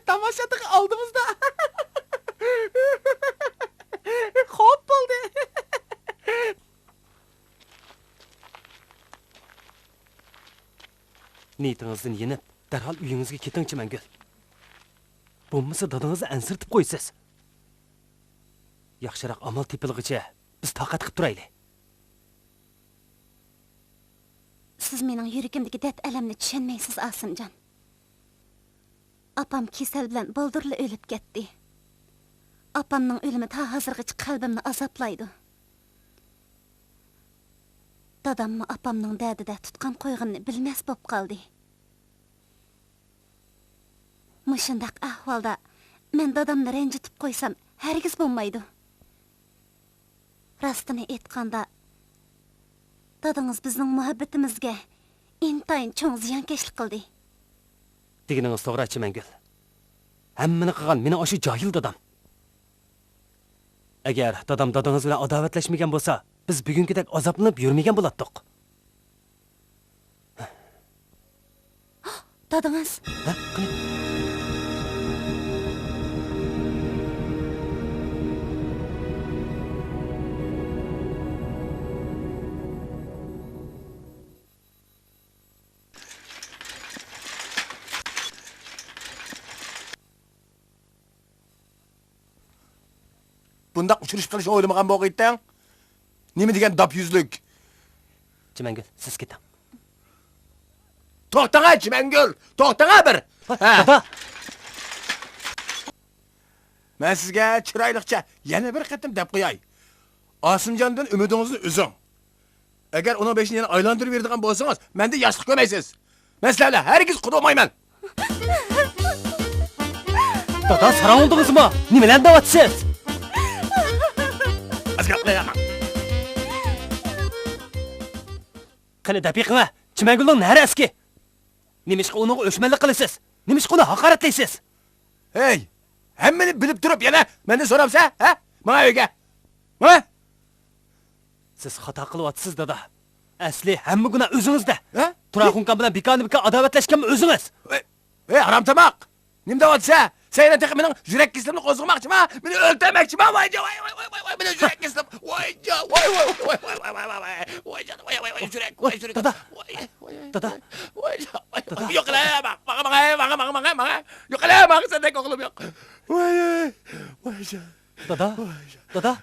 تاماشا تېخى ئالدىمىزدا. خوپ بولدى. نىيىتىڭىزدىن يېنىپ، دەرھال ئۆيىڭىزگە كېتىڭ، چىمەنگۈل. بولمىسا دادىڭىزنى ئەنسىرىتىپ قويىسىز. ياخشىراق ئامال تېپىلغىچە بىز تاقەت قىپ تۇرايلى. سىز مېنىڭ يۈرىكىمدىكى دەرد-ئەلەمنى چۈشەنمەيسىز، ئاسىمجان. ئاپام كېسەل بىلەن بالدۇرلا ئۆلۈپ كەتتى. ئاپامنىڭ ئۆلۈمى تا ھازىرغىچە قەلبىمنى ئازابلايدۇ. داداممۇ ئاپامنىڭ دەردىدە تۇتقان قويغىنىنى بىلمەس بولۇپ قالدى. مۇشۇنداق ئەھۋالدا مەن دادامنى رەنجىتىپ قويسام ھەرگىز بولمايدۇ. راستىنى ئېيتقاندا، دادىڭىز بىزنىڭ مۇھەببىتىمىزگە ئىنتايىن چوڭ زىيانكەشلىك قىلدى. دېگىنىڭىز توغرا، چىمەنگۈل. ھەممىنى قىلغان مېنىڭ ئاشۇ جاھىل دادام. ئەگەر دادام دادىڭىز بىلەن ئاداۋەتلەشمىگەن بولسا، بىز بۈگۈنكىدەك ئازابلىنىپ يۈرمىگەن بولاتتۇق. دادىڭىز. ھە؟ قېنى؟ بۇنداق ئۇچرىشىپ قېلىشنى ئويلىمىغان بولغىيتتىڭ. نېمە دېگەن داپ يۈزلۈك؟ چىمەنگۈل، سىز كېتىڭ. توختاڭا، چىمەنگۈل! توختاڭا بىر! ھە، ھە. دادا! مەن سىزگە چىرايلىقچە يەنە بىر قېتىم دەپ قوياي. ئاسىمجاندىن ئۈمىدىڭىزنى ئۈزۈڭ. ئەگەر ئۇنىڭ بېشىنى يەنە ئايلاندۇرۇۋېرىدىغان بولسىڭىز، مەندىن ياخشىلىق كۆرمەيسىز. مەن سىلەر بىلەن ھەرگىز قۇدۇق بولمايمەن. دادا، ساراڭ بولدىڭىزمۇ؟ نېمىلەرنى دەۋاتىسىز؟ ئازراق قويۇڭ. قېنى، دەپ بېقىڭە، چىمەنگۈلنىڭ نەرە ئەسكى؟ نېمىشقا ئۇنىڭغا ئۆچمەنلىك قىلىسىز؟ نېمىشقا ئۇنى ھاقارەتلەيسىز؟ ھەي، ھەممىنى بىلىپ تۇرۇپ يەنە مەندىن سورامسەن، ھە؟ ماڭا ئۆيگە. ماڭا. سىز خاتا قىلىۋاتىسىز، دادا. ئەسلى ھەممە گۇناھ ئۆزىڭىزدە. ھە؟ تۇراخۇنكام بىلەن بىكارنى بىكار ئاداۋەتلەشكەنمۇ ئۆزىڭىز. ھەي، ھارام تاماق! نېمە دەۋاتىسەن؟ سەن يەنە تېخى مېنىڭ يۈرەك كېسىلىمنى قوزغىماقچىما؟ مېنى ئۆلتۈرمەكچىما؟ ۋاي جان، ۋاي، ۋاي، مېنىڭ يۈرەك كېسىلىم. ۋاي جان، ۋاي، ۋاي، ۋاي، يۈرەك، ۋاي، يۈرەك. دادا. ۋاي، ۋاي، دادا. ۋاي جان، ۋاي، ۋاي، دادا. يوقلا، ماڭا، ماڭا، ماڭا، ماڭا، ماڭا. يوقلا، ماڭا، سەندەك ئوغلۇم يوق. ۋاي، ۋاي جان. دادا. ۋاي جان. دادا.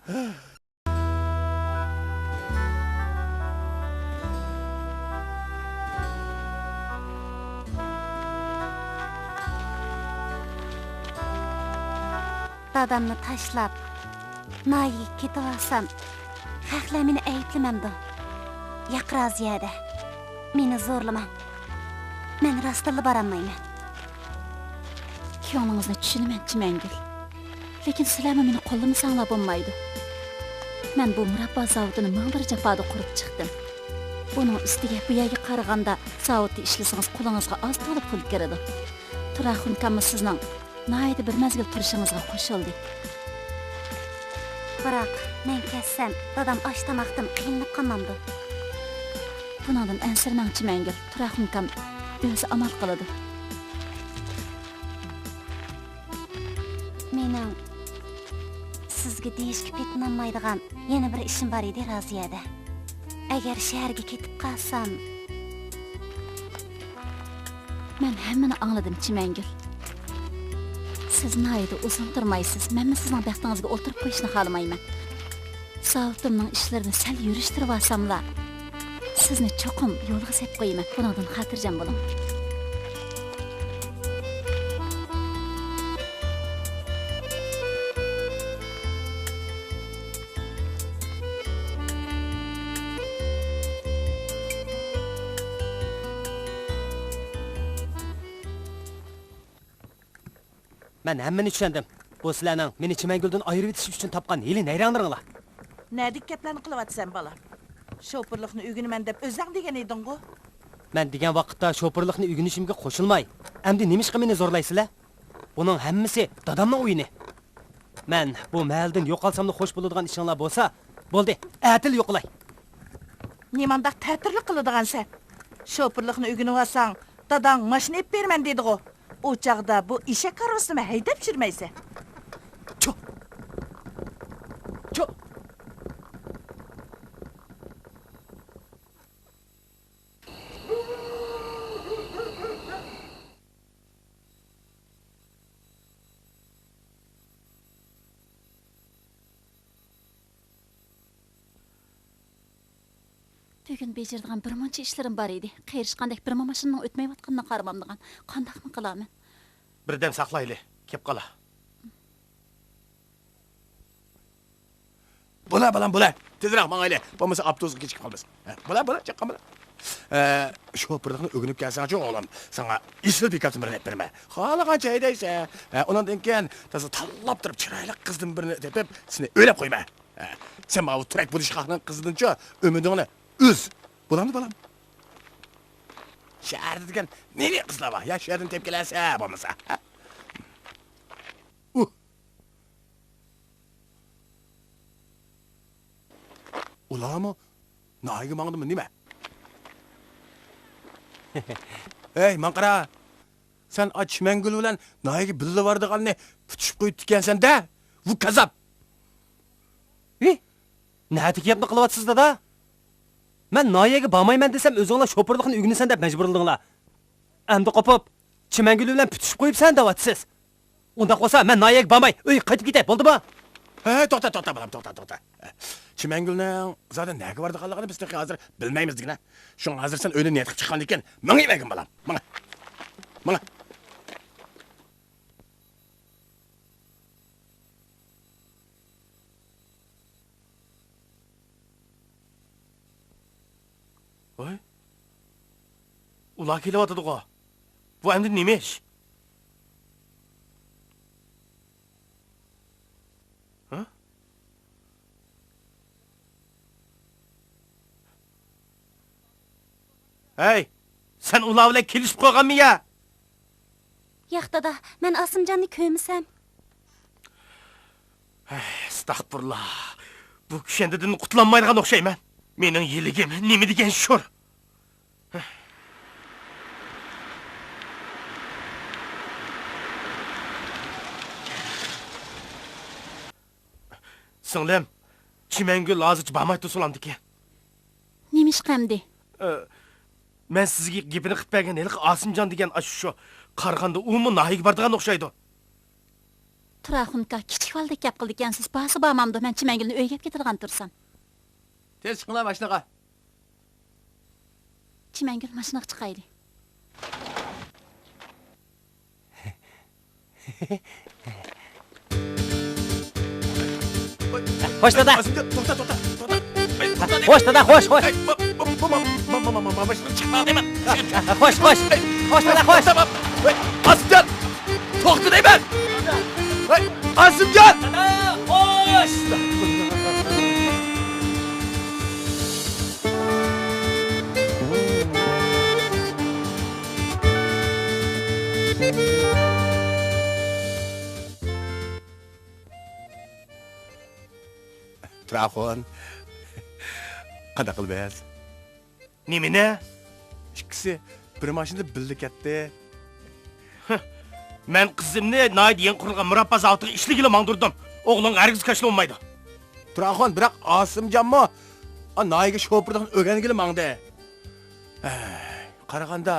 دادامنى تاشلاپ، ناھىيەگە كېتىۋالسام، خەقلەر مېنى ئەيىبلىمەمدۇ؟ ياق، رازىيەدە. مېنى زورلىماڭ. مەن راستتىنلا بارالمايمەن. كۆڭلىڭىزنى چۈشىنىمەن، چىمەنگۈل. لېكىن سىلەرمۇ مېنى قوللىمىساڭلار بولمايدۇ. مەن بۇ مۇراببا زاۋۇتىنى مىڭلىرى جاپادا قۇرۇپ چىقتىم. بۇنىڭ ئۈستىگە بۇ يەرگە قارىغاندا زاۋۇتتا ئىشلىسىڭىز قولىڭىزغا ئاز تولا پۇل كىرىدۇ. تۇراخۇنكاممۇ سىزنىڭ ناھايىتى بىر مەزگىل تۇرۇشىڭىزغا قوشۇلدى. بىراق، مەن كەتسەم، دادام ئاش-تاماقتىن قىينىلىپ قالمامدۇ؟ بۇنىڭدىن ئەنسىرىمەڭ، چىمەنگۈل. تۇراخۇنكام ئۆزى ئامال قىلىدۇ. مېنىڭ سىزگە دېيىشكە پېتىنالمايدىغان يەنە بىر ئىشىم بار ئىدى، رازىيەدە. ئەگەر شەھەرگە كېتىپ قالسام. مەن ھەممىنى ئاڭلىدىم، چىمەنگۈل. سىز ناھايىتى ئۇزۇن تۇرمايسىز. مەنمۇ سىزنىڭ بەختىڭىزگە ئولتۇرۇپ قويۇشنى خالىمايمەن. زاۋۇتۇمنىڭ ئىشلىرىنى سەل يۈرۈشتۈرۈۋالساملا، سىزنى چوقۇم يولغا سېلىپ قويىمەن. بۇنىڭدىن خاتىرجەم بولۇڭ. مەن ھەممىنى چۈشەندىم. بۇ سىلەرنىڭ مېنى چىمەنگۈلدىن ئايرىۋېتىش ئۈچۈن تاپقان ھىيلە-نەيرەڭلىرىڭلار. نەدىكى گەپلەرنى قىلىۋاتىسەن، بالام؟ شوپۇرلۇقنى ئۆگىنىمەن دەپ ئۆزەڭ دېگەن ئىدىڭغۇ؟ مەن دېگەن ۋاقىتتا شوپۇرلۇقنى ئۆگىنىشىمگە قوشۇلماي، ئەمدى نېمىشقا مېنى زورلايسىلەر؟ بۇنىڭ ھەممىسى دادامنىڭ ئويۇنى. مەن بۇ مەھەللىدىن يوقالساملا خوش بولىدىغان ئىشىڭلار بولسا، بولدى، ئەتىلا يوقىلاي. نېمانداق تەتۈرلۈك قىلىدىغانسەن؟ شوپۇرلۇقنى ئۆگىنىۋالساڭ، داداڭ ماشىنا ئېلىپ بېرىمەن دېدىغۇ؟ ئۇ چاغدا بۇ ئېشەك ھارۋىسىنىمۇ ھەيدەپ يۈرمەيسەن. چۇ! چۇ! بۈگۈن بېجىرىدىغان بىر مۇنچە ئىشلىرىم بار ئىدى. قېرىشقاندەك بىرمۇ ماشىنىنىڭ ئۆتمەيۋاتقىنىنى قارىمامدىغان. قانداقمۇ قىلارمەن؟ بىردەم ساقلايلى، كېلىپ قالا. بولا، بالام، بولا. تېزرەك ماڭايلى. بولمىسا ئاپتوبۇسقا كېچىكىپ قالىمىز. ھە، بولا، بولا، چاققان بولا. ئە، شوپۇرلۇقنى ئۆگىنىپ كەلسەڭچۇ، ئوغلۇم، ساڭا ئېسىل پىكاپتىن بىرنى ئېلىپ بېرىمەن. خالىغانچە ھەيدەيسەن. ھە، ئۇنىڭدىن كېيىن تازا تاللاپ تۇرۇپ چىرايلىق قىزدىن بىرنى تېپىپ، سېنى ئۆيلەپ قويىمەن. ھە، سەن ماۋۇ تۈرەك بۇدۇشخانىنىڭ قىزىدىنچۇ ئۈمىدىڭنى ئۈز. بولامدۇ، بالام؟ شەھەردە دېگەن نېمە قىزلار بار؟ يا شۇ يەردىن تېپىپ كېلەرسە بولمىسا. ئۇھ. ئۇلارمۇ ناھىيەگە ماڭدىمۇ نېمە؟ ھەي، ماڭا قارا! سەن ئا چىمەنگۈل بىلەن ناھىيەگە بىللە بارىدىغاننى پۈتۈشۈپ قويۇپتىكەنسەن-دە! ۋۇ كاززاپ! ھى! نەدىكى گەپنى قىلىۋاتىسىز، دادا؟ مەن ناھىيەگە بارمايمەن دېسەم، ئۆزۈڭلار شوپۇرلۇقنى ئۆگىنىسەن دەپ مەجبۇرلىدىڭلار. ئەمدى قوپۇپ، چىمەنگۈل بىلەن پۈتۈشۈپ قويۇپسەن دەۋاتىسىز. ئۇنداق بولسا، مەن ناھىيەگە بارماي، ئۆيگە قايتىپ كېتەي، بولدىمۇ؟ ھە، توختا، توختا، بالام، توختا، توختا. چىمەنگۈلنىڭ زادى نەگە بارىدىغانلىقىنى بىز تېخى ھازىر بىلمەيمىز دېگىنە. شۇڭا ھازىر سەن ئۆيدىن نېتىپ چىققاندىن كېيىن مېڭىۋەرگىن، بالام. ماڭا. ماڭا. ۋاي. ئۇلار كېلىۋاتىدىغۇ. بۇ ئەمدى نېمە ئىش؟ ھە؟ ھەي، سەن ئۇلار بىلەن كېلىشىپ قويغانمۇ يا؟ ياق، دادا، مەن ئاسىمجاننى كۆرمىسەم. ھەي، ئەستەغپۇرۇللا. بۇ كۈشەندىدىن قۇتۇلالمايدىغان ئوخشايمەن. مېنىڭ يىلىگىم نېمە دېگەن شور. سىڭلىم، چىمەنگۈل ھازىرچە بارماي تۇرسىلا ئەمدىكى. نېمىشقا ئەمدى؟ ئە، مەن سىزگە گېپىنى قىلىپ بەرگەن ھېلىقى ئاسىمجان دېگەن ئاشۇ شۇ. قارىغاندا ئۇمۇ ناھىيەگە بارىدىغان ئوخشايدۇ. تۇراخۇنكا، كىچىك بالىدەك گەپ قىلىدىكەنسىز. بارسا بارمامدۇ، مەن چىمەنگۈلنى ئۆيگە ئەپ كېتىدىغان تۇرسام. تېز چىقىڭلار ماشىنىغا. چىمەنگۈل، ماشىنىغا چىقايلى. خوش، دادا. توختا، توختا، توختا. خوش، دادا، خوش، خوش. ماشىنىدىن چىقما دەيمەن. خوش، خوش. خوش، دادا، خوش. ئاسىمجان، توختا دەيمەن. ئاسىمجان. دادا، خوش. تۇراخۇن، قانداق قىلىمىز؟ نېمىنى؟ ئىككىسى بىر ماشىنىدا بىللە كەتتى. مەن قىزىمنى ناھىيەدە يېڭى قۇرۇلغان مۇراببا زاۋۇتىغا ئىشلىگىلى ماڭدۇردۇم. ئوغلۇڭغا ھەرگىز كاشىلا بولمايدۇ. تۇراخۇن، بىراق ئاسىمجانمۇ ئا ناھىيەگە شوپۇردىن ئۆگەنگىلى ماڭدى. ھەي، قارىغاندا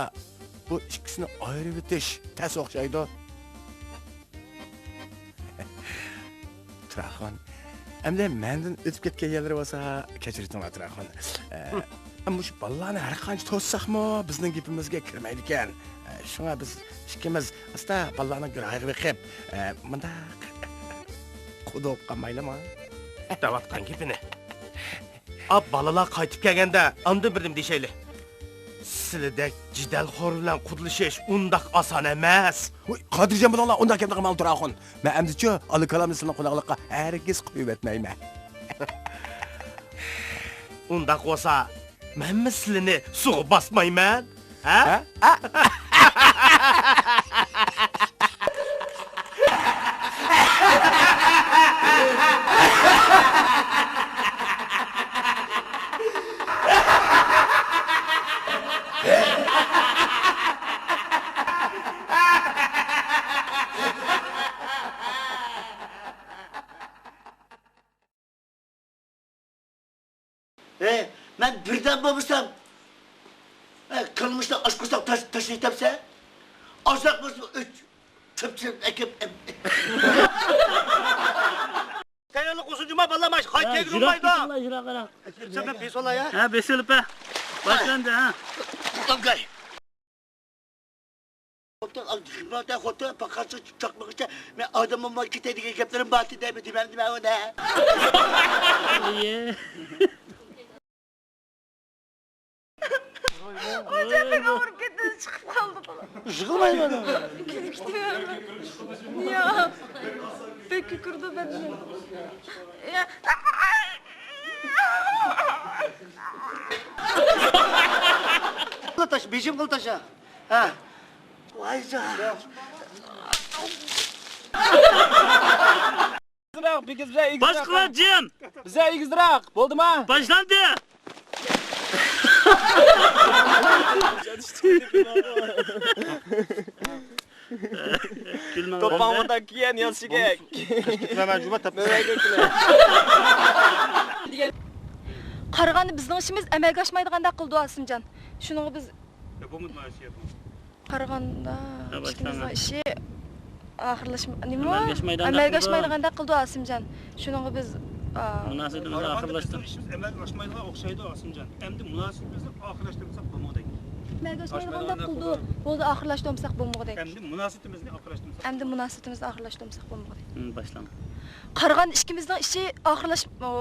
بۇ ئىككىسىنى ئايرىۋېتىش تەس ئوخشايدۇ. تۇراخۇن، ئەمدى مەندىن ئۆتۈپ كەتكەن يەرلىرى بولسا كەچۈرۈڭلار، تۇراخۇن. ئە، مۇشۇ بالىلارنى ھەر قانچە توسساقمۇ بىزنىڭ گېپىمىزگە كىرمەيدىكەن. ئە، شۇڭا بىز ئىككىمىز ئاستا بالىلارنىڭ گىرايىغا بېقىپ، ئە، مۇنداق قۇدۇق قالمايلىما؟ دەۋاتقان گېپىنى. ئاپ، بالىلار قايتىپ كەلگەندە ئاندىن بىر نېمە دېيىشەيلى. سىلىدەك جېدەلخور بىلەن قۇدىلىشىش ئۇنداق ئاسان ئەمەس. ۋوي، خاتىرجەم بولۇڭلار، ئۇنداق گەپنى قىلماڭ، تۇراخۇن. مەن ئەمدىچۇ ئالا كالامنى سىلىنىڭ قۇلاقلىقىغا ھەرگىز قۇيۇۋەتمەيمەن. ئۇنداق بولسا، مەنمۇ سىلىنى سۇغا باسمايمەن. ھە؟ ھە؟ ھەي، مەن بىردەم بولمىسام، ھە، كاللىمىشتا ئاچ قورساق تاش، تاشلىۋېتەمسەن؟ ئازراق بولسىمۇ ئۆچ، چۆپ-چۆپ ئەكەپ، ئەم. تەييارلىق بولسۇن، جۇما، بالىلار، ماش، قايت ھە، كەلگىلى يىراق بولمايدۇ. كېتىڭلار، يىراقراق. سەن بېسىۋالا، يا. ھە، بېسىلىپ، ھە. باشلاندى، ھە. لوڭگاي. خوتۇن، ئاي، خوتۇن، پاقارچە چاقمىغىچە، مەن ئادەم بولماي كېتەي دېگەن گەپلىرىم بار ئىدى، دەيمەن، دېمەمدىمەن ئۇنى. ئىيە. ئۇ جەپنىڭ ئاغرىپ كەتتى، چىقىپ قالدى. يىغلىمايمەن. كۈلۈپ كېتىۋەردىم. يا، بەك كۆكۈردى بەدىنىم. يا. بېشىم قىل تاشا. ھە. ۋايجان. ئېگىزرەك، بىزگە ئېگىزرەك. باشقىلار جىم. بىزگە ئېگىزرەك. بولدىما؟ باشلاندى. توپاڭ مۇنداق كىيەن ياسىگەك. قارىغاندا بىزنىڭ ئىشىمىز ئەمەلگە ئاشمايدىغاندەك قىلىدۇ، ئاسىمجان. شۇنىڭغا بىز قارىغاندا ئىككىمىزنىڭ ئىشى ئاخىرلاشما-، نېمە؟ ئەمەلگە ئاشمايدىغاندەك قىلىدۇ، ئاسىمجان. شۇنىڭغا بىز، ئا، مۇناسىۋىتىمىزنى ئاخىرلاشتۇر-، بىزنىڭ ئىشىمىز ئەمەلگە ئاشمايدىغان ئوخشايدۇ، ئاسىمجان. ئەمدى مۇناسىۋىتىمىزنى ئاخىرلاشتۇرمىساق بولمىغۇدەك. ئەمەلگە ئاشمايدىغاندەك قىلىدۇ. بولدى، ئاخىرلاشتۇرمىساق بولمىغۇدەك. ئەمدى مۇناسىۋىتىمىزنى ئاخىرلاشتۇرمىساق. ئەمدى مۇناسىۋىتىمىزنى ئاخىرلاشتۇرمىساق بولمىغۇدەك. ھىم، باشلاڭ. قارىغان ئىككىمىزنىڭ ئىشى ئاخىرلاش-، ئو.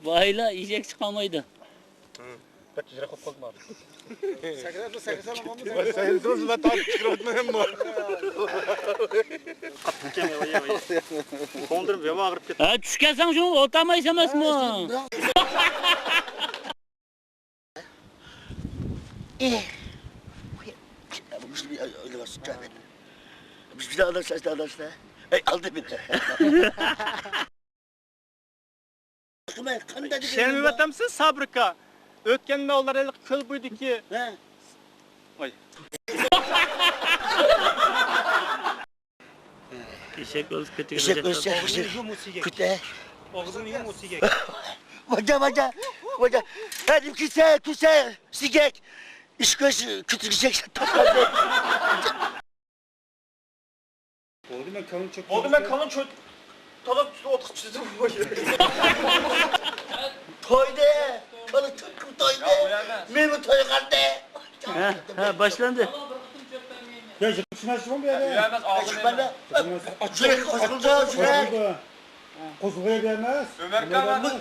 بايلا ئېشەك چىقالمايدۇ. بەك يىراق بولۇپ قالدىم ھازىر. سەكرەپ، سەكرىسەڭ بولمىدى. سەكرىسەڭ مەن تارتىپ چىقىرىۋاتىمەن بۇ. قاتتىق ئىكەن، ۋاي، ۋاي. قوڭدۇرۇپ يامان ئاغرىپ كەتتى. ھە، چۈشۈپ كەلسەڭ شۇ ئولتۇرمايسەن ئەمەسمۇ؟ ئېھ. بىز بىلەن ئاداشلا، ئاداشلا. ئەي، ئالدى بىلەن. ئىشەنمەيۋاتامسىز، سابىر ئاكا؟ ئۆتكەندە ئۇلار ھېلىقى كۆل بويىدىكى، ھە. ۋاي. ئېشەك ئۆلسە، كۆتۈرگۈزەك. ئېشەك ئۆلسە، كۆتە. ئاغزىنى يۇم، ئۇ سىگەك. ۋاجا، ۋاجا، ۋاجا. ھە، نېمە كۈلسە، كۈلسە، سىگەك. ئىش كۆرسە، كۆتۈرگۈزەك. بولدى، مەن كالىنى چۆت-، بولدى، مەن كالىنى چۆت-، تازا تۇتۇپ ئوتقا چۈشۈردۈم. تويدى، كالا چۆتكىمۇ تويدى. مېنىمۇ تويغاندى. ھە، ھە، باشلاندى. يا، يىقىلسىمەسمۇ بۇ يەردە؟ يا، ئەمەس، ئاغزىنى يۇرەك قوزغىلىدۇ، يۈرەك. قوزغىلىدۇ. قوزغىلىدۇ ئەمەس. ئۆمەركە ئەمەس.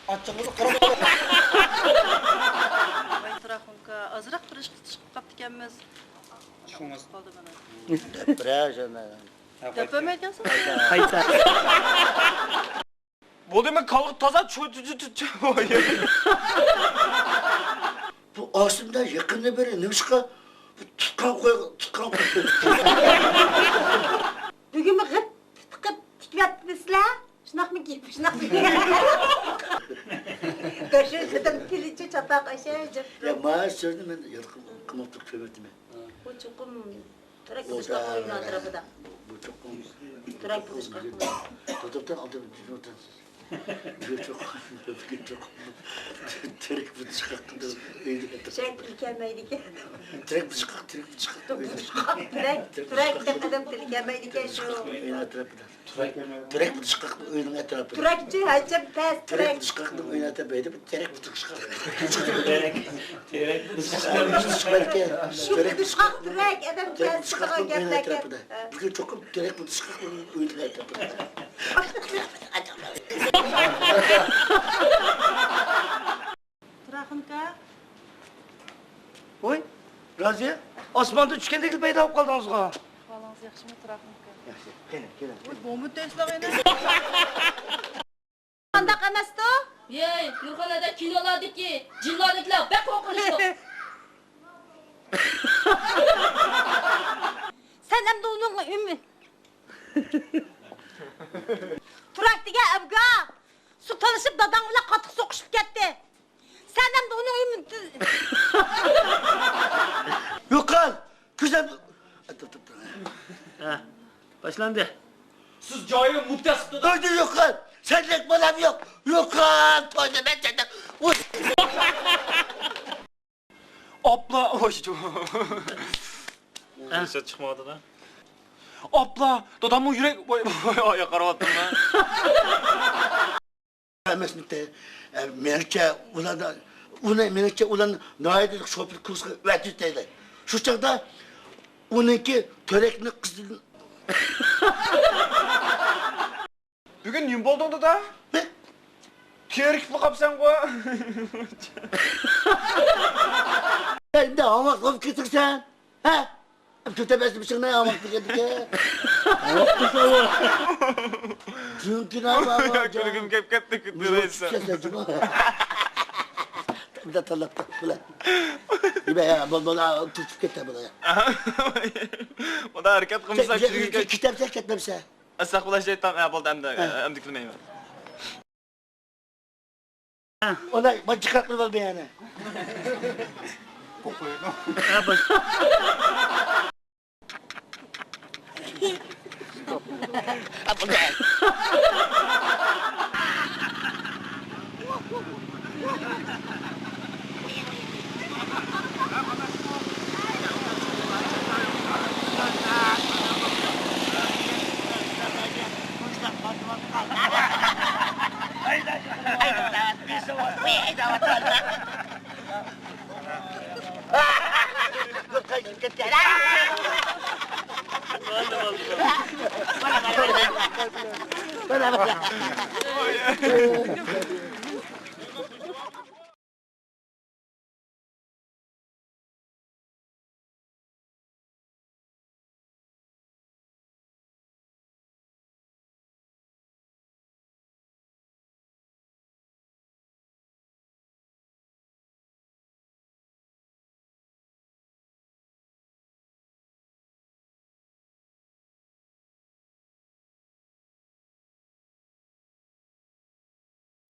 ئاچچىقىدىن قارا. ۋاي، تۇراخۇمكا، ئازراق بىر ئىش قىلىپ قاپتىكەنمىز. شۇڭا. قالدى مانا. دەپ بېرە، شۇنى. دەپ بەرمەيدىكەنسىز؟ قايتا. بولدى، مەن كالغا تازا چۆ-، چۆ-، چۆ-، چۆ-، چۆ-، بۇ ئاسىمدا يېقىندىن بېرى نېمىشقا بۇ تۇتقان قوي، تۇتقان قوي. بۈگۈنمۇ غىت تىقىپ تىكىۋەتتىمىسىلەر؟ شۇنداقمىكىن؟ شۇنداقمىكىن؟ بەشىنچى قېتىم كېلىچە چاتاق ئەشەي جىق. يا، ما سۆزنى مەن ياد قىلماپتۇ، كۆرمەپتىمەن. بۇ چوقۇم تۈرەك بۇزۇشقا ئويۇن ئەتراپىدا. بۇ چوقۇم. تۈرەك بۇزۇشقا. توختاپ، توختاپ، ئالدىن جىمىۋاتامسىز. بۇ چوقۇم، بۇ چوقۇم. تۈرەك بۇزۇشقا ئۆيدە. تۈرەك تىلى كەلمەيدىكەن. تۈرەك بۇزۇشقا، تۈرەك بۇزۇشقا. بۇزۇشقا، تۈرەك، تۈرەك دەپ ئادەم تىلى كەلمەيدىكەن شۇ. ئۆينىڭ ئەتراپىدا. تۈرەك، تۈرەك بۇزۇشقاق ئۆينىڭ ئەتراپىدا. تۈرەكچى ھەجەم پەس، تۈرەك. تۈرەك بۇزۇشقاق ئۆينىڭ ئەتراپىدا. تۈرەك بۇزۇشقاق. تۈرەك، تۈرەك بۇزۇشقاق. تۈرەك بۇزۇشقاق، تۈرەك، ئادەم تۈرەك بۇزۇشقاق ئۆينىڭ ئەتراپىدا. بۈگۈن چوقۇم تۈرەك بۇزۇشقاق ئۆينىڭ ئەتراپىدا. تۇراخۇنكا. ۋوي، رازىيە، ئاسماندىن چۈشكەندەكلا پەيدا بولۇپ قالدىڭىزغۇ؟ ئەھۋالىڭىز ياخشىمۇ، تۇراخۇنكا؟ ياخشى، كېلىڭ، كېلىڭ. ۋوي، بومبا تۆسلەڭ ئەنە. قانداق ئەمەستۇ؟ ھەي، نۇرخان ھەدە كىنولاردىكى جىنلاردىكىلەر بەك قورقۇنچلۇق. سەن ئەمدى ئۇنىڭ ئۈمى-، تۇراك دېگەن ئەبگا! سۇ تالىشىپ داداڭ بىلەن قاتتىق سوقۇشۇپ كەتتى. سەن ئەمدى ئۇنىڭ ئۈمىدى. يوقال! كۆزەم. ھە، باشلاندى. سىز جاھىل مۇتەسسىپ دادا. ئۆيدە يوقال! سەندەك بالام يوق! يوقال! تويدا مەن سەندەك. ئاپلا، ۋاي، ھە. سۆز چىقمايۋاتىدۇ. ئاپلا، داداممۇ يۈرەك، ۋاي، ۋاي، ۋاي، قاراۋاتىمەن. ئەمەسمىتى؟ ئە، مېنىڭچە ئۇلاردا، ئۇنى، مېنىڭچە ئۇلارنى ناھايىتى شوپۇر كۇرسقا ئەۋەتىۋېتەيلى. شۇ چاغدا ئۇنىڭكى تۈرەكنى قىزىدىن. بۈگۈن نېمە بولدۇڭ دادا؟ نېمە؟ تېرىكىپلا قاپسەنغۇ؟ ئەمدى ئاۋاز قىلىپ كېتىڭ سەن. ھە؟ كۆتەرمەسمىشىڭنى ئاۋاز دېگەندىكى. چۈنكى نە بار؟ كۈلگۈم كەپ كەتتى، كۈلدۈرەيسەن. بۇلار تاللاپتۇ، بۇلار. نېمە يا، بول، بول، تۈرتۈپ كەتتى بۇلار. بۇلار ھەرىكەت قىلمىسا، كۈلگۈم كەپ-، كېتەمسەن، كەتمەمسەن؟ ئەستەغپۇرۇللا شەيتان، ھە، بولدى، ئەمدى، ئەمدى كۈلمەيمەن. ئۇلار مانا جىقراق قىلىپ ئالدى يەنە.